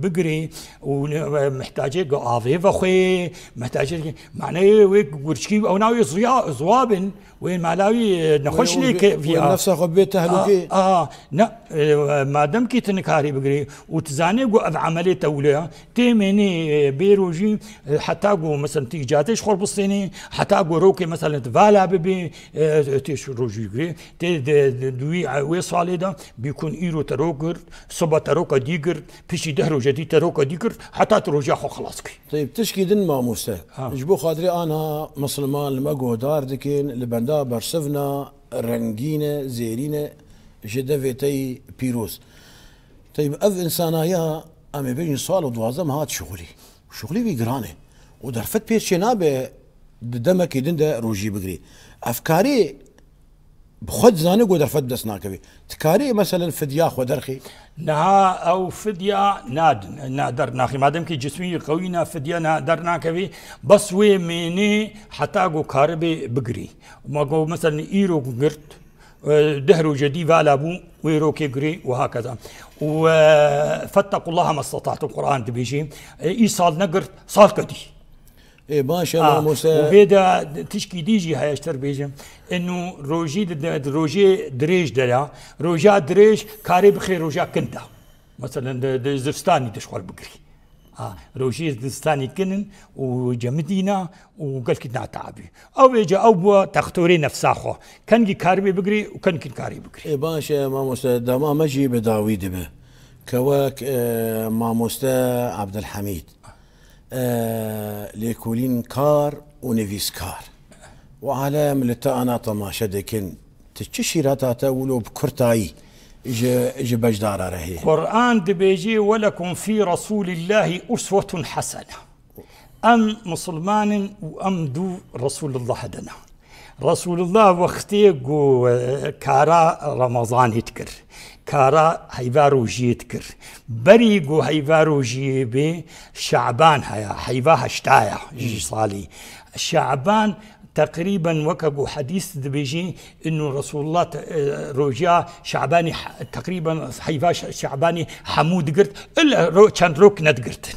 bigirê û ne, mihtacê ku avê vexwê, mihtacê, maneyê wê gurçkî ew navê ziya, ziwa bin, Wê mala wî, e, nexweş Wê, lê wê, ke-, wê viya. nefsa xwe bê tehlûkê. A, a, ne, e, madem ki tu nikarî bigirî û tu zanê ku ev emelê te wilo ya, tê mênê, e, bê rojî, e, heta ku, mesela, tu îcazê ji xwe bistênî, heta ku rokê, mesela, tu vala bibî, e, tê şu rojî girê, tê de, de, di wî, e, wê salê de bîkun îro te rok girt, siba te roka dî girt, piştî deh roje dî te roka dî girt, heta tu roja xwe xelas kî. Teyb, tişkî din mamoste. Ha. Ji bo xatirê ana misilman li me guhdar dikin, li benda bersivna rengîn e, zêrîn e, ji devê te yî pîroz. Teyb, ev insana ya, em ê bêjin sal û duwazdeh hat şixulî. Şixulî wî giran e. Û derfet pêr çê nabe di demekê din de rojî bigirî. Ev karê Bi xwe dizane ku derfet bi dest nakevê. Dikarê, meselen, fidya xwe derxê? Niha ew fidya na, na dernaxî. Madem ki cismî qewî na, fidya na dernakevê. Bes wê mênê heta ku karibê bigirî. Ma ku, meselen, îro girt, e, deh roje dî vala bû, wê rokê girî û hakeza. Û, e, "Fettekullaha mestatatum", Quran dibêjê. E, îsal negirt, salke dî. Ê, baş e, Ah, mamoste. û vê de tişkî dî jî heye, ji te bêjim. Inu rojî di, di, di rojê dirêj de ya. Roja dirêj karê bixê roja kin de. Meselen, di, di zivistanî de ji xwe bigirî. Ah, rojê zivistanî kin in û cemidîna û gelkî natabî. Ew vêca ew bû textorê nefsa xwe. Kengî karibê bigirî û kengî karî bigirî. Ê, baş e, mamoste, dema me jî bi dawî dibe. Ke wek, e, mamoste Abdulhamîd, e, lêkolîn kar û nivîskar. Û alem li te ana temaşe dikin. Tu çi şîreta te wilo bi kurtayî ji, ji beşdara re heye? Quran dibêjî, "Welekum fî Resûlillahî uswetun hasene." Em musulman in û em dû Resûlullah dina. Resûlullah wextê ku, e, kara Remezanê dikir, kara heyva rojiyê dikir. Berî ku heyva rojiyê bê, Şaban heye, heyva heşta ye ji salî. Şaban teqrîben weke ku hedîs dibêjî, inu Resûlullah te-, e, rojiya Şabanî he-, teqrîben heyva Şa-, Şabanî hemû digirt, il ro-, çend rok nedigirtin.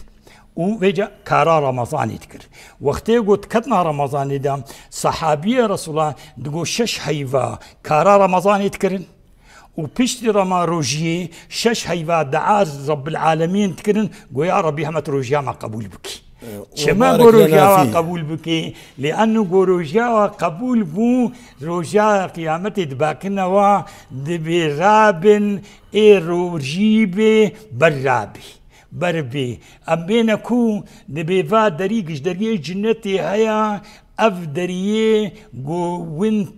Û vêca kara Remezanê dikir. Wextê ku diketna Remezanê de, sehabiyê Resûlullah digo şeş heyva kara Remezanê dikirin û piştî rema rojiyê şeş heyva dua Rabbil Alemîn dikirin, go ya Rebî heme tu rojiya me qebûl bikî. Ee, Çima go rojiya we qebûl bikî? Lê enu go rojiya we qebûl bû, rojiya qiyametê dibakine we, dibê rabin, ê rojî bê, ber rabî. Ber bê. Em bêne ku dibê va derî giş deriyê cinnetê heye, ev deriyê ku win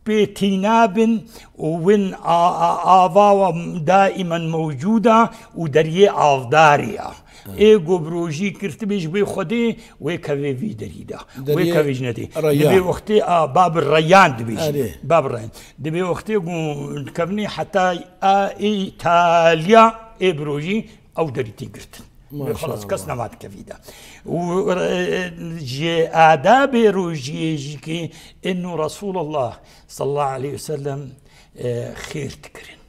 pê tîna bin û win a, a, ava wa daimen mewcûd a û deriyê avdarê ya. Ê ku bi rojî girtibê ji bo Xwedê, wê kevê vî derî de. Wê kevê cinnetê. Dibê wextê a, Bab Reyyan dibêjin. Erê. Bab Reyyan. Dibê wextê ku dikevnê heta a Îtalya ê bi rojî ew derî tê girtin. Maşallah. Xelas kes nema dikevî de. Û, e, ji adabê rojiyê jî ki inu Resulullah sallallahu aleyhi ve sellem, e, xêr dikirin.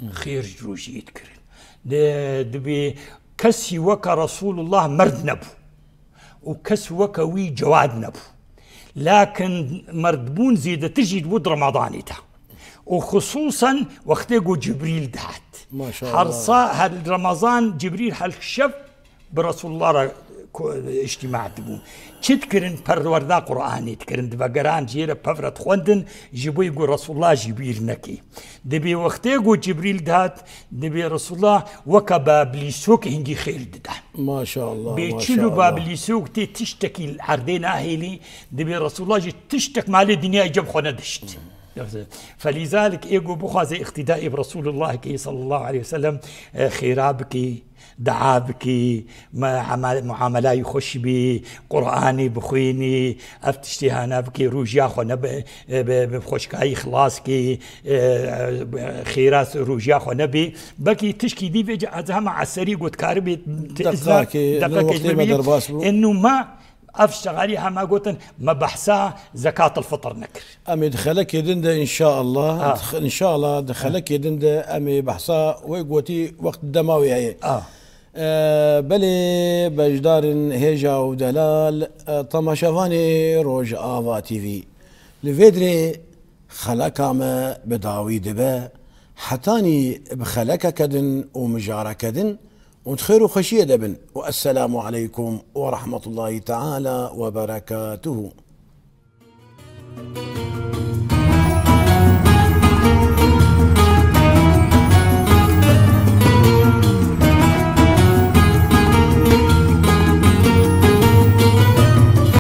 Xêr ji rojiyê dikirin. De, dibê kesî weke Resulullah merd nebû. Û kes weke wî cewad nebû. Lakin merdbûn zêdetir jî dibû di Remadanê de. Û xisûsen wextê ku Cibrîl dihat. Maşallah. Her sa-, her Remezan Cibrîl her şev bi Resulullah re ko-, îctîma dibû. Çi dikirin? Perwerda Qur'anê dikirin. Divegeran jê re pev re dixwendin, ji bo ku Resulullah jî bîr nekê. Dibê wextê ku Cibrîl dihat, dibê Resulullah weke bablîsok hingî xêr dida. Maşallah, Bê çil û maşallah. Bablîsok tê tiştekî li erdê nahêlî, dibê Resulullah jî tiştek malê dinyayê cem xwe nedişt. Felîzalik ê ku bixwaze îqtîdayê bi Resulullah kê sallallahu aleyhi ve sellem, e, xêra bikê, dua bikê, me-, ema-, muamelayî xweş bê, Qur'anê bixwînî, ev tiştê hana bikê, rojiya xwe nebe, e, bi, bi xweşkayî xilas kê, e, xêra rojiya xwe nebê. Belkî tişkî dî vê ez hema eserî got karibê, Deqakê, deqakê wextê me bibî. Derbas bû. Ê nû me ev şexalî hema gotin, me behsa zekatil fitr nekir. Em ê di xelekê din de înşaallah, Ah. di xe-, înşaallah di xelekê din de em ê behsa wê gotî wext dema wê heye. Ah. E, belê beşdarên hêja û delal, e, temaşevanê Rojava T V. Li vê dirê xeleka me bi dawî dibe, hetanî bi xelekeke din û mijareke din û di xêr û xweşiyê de bin. Û esselamu aleykum we rahmetullahi teala we berekatuhu.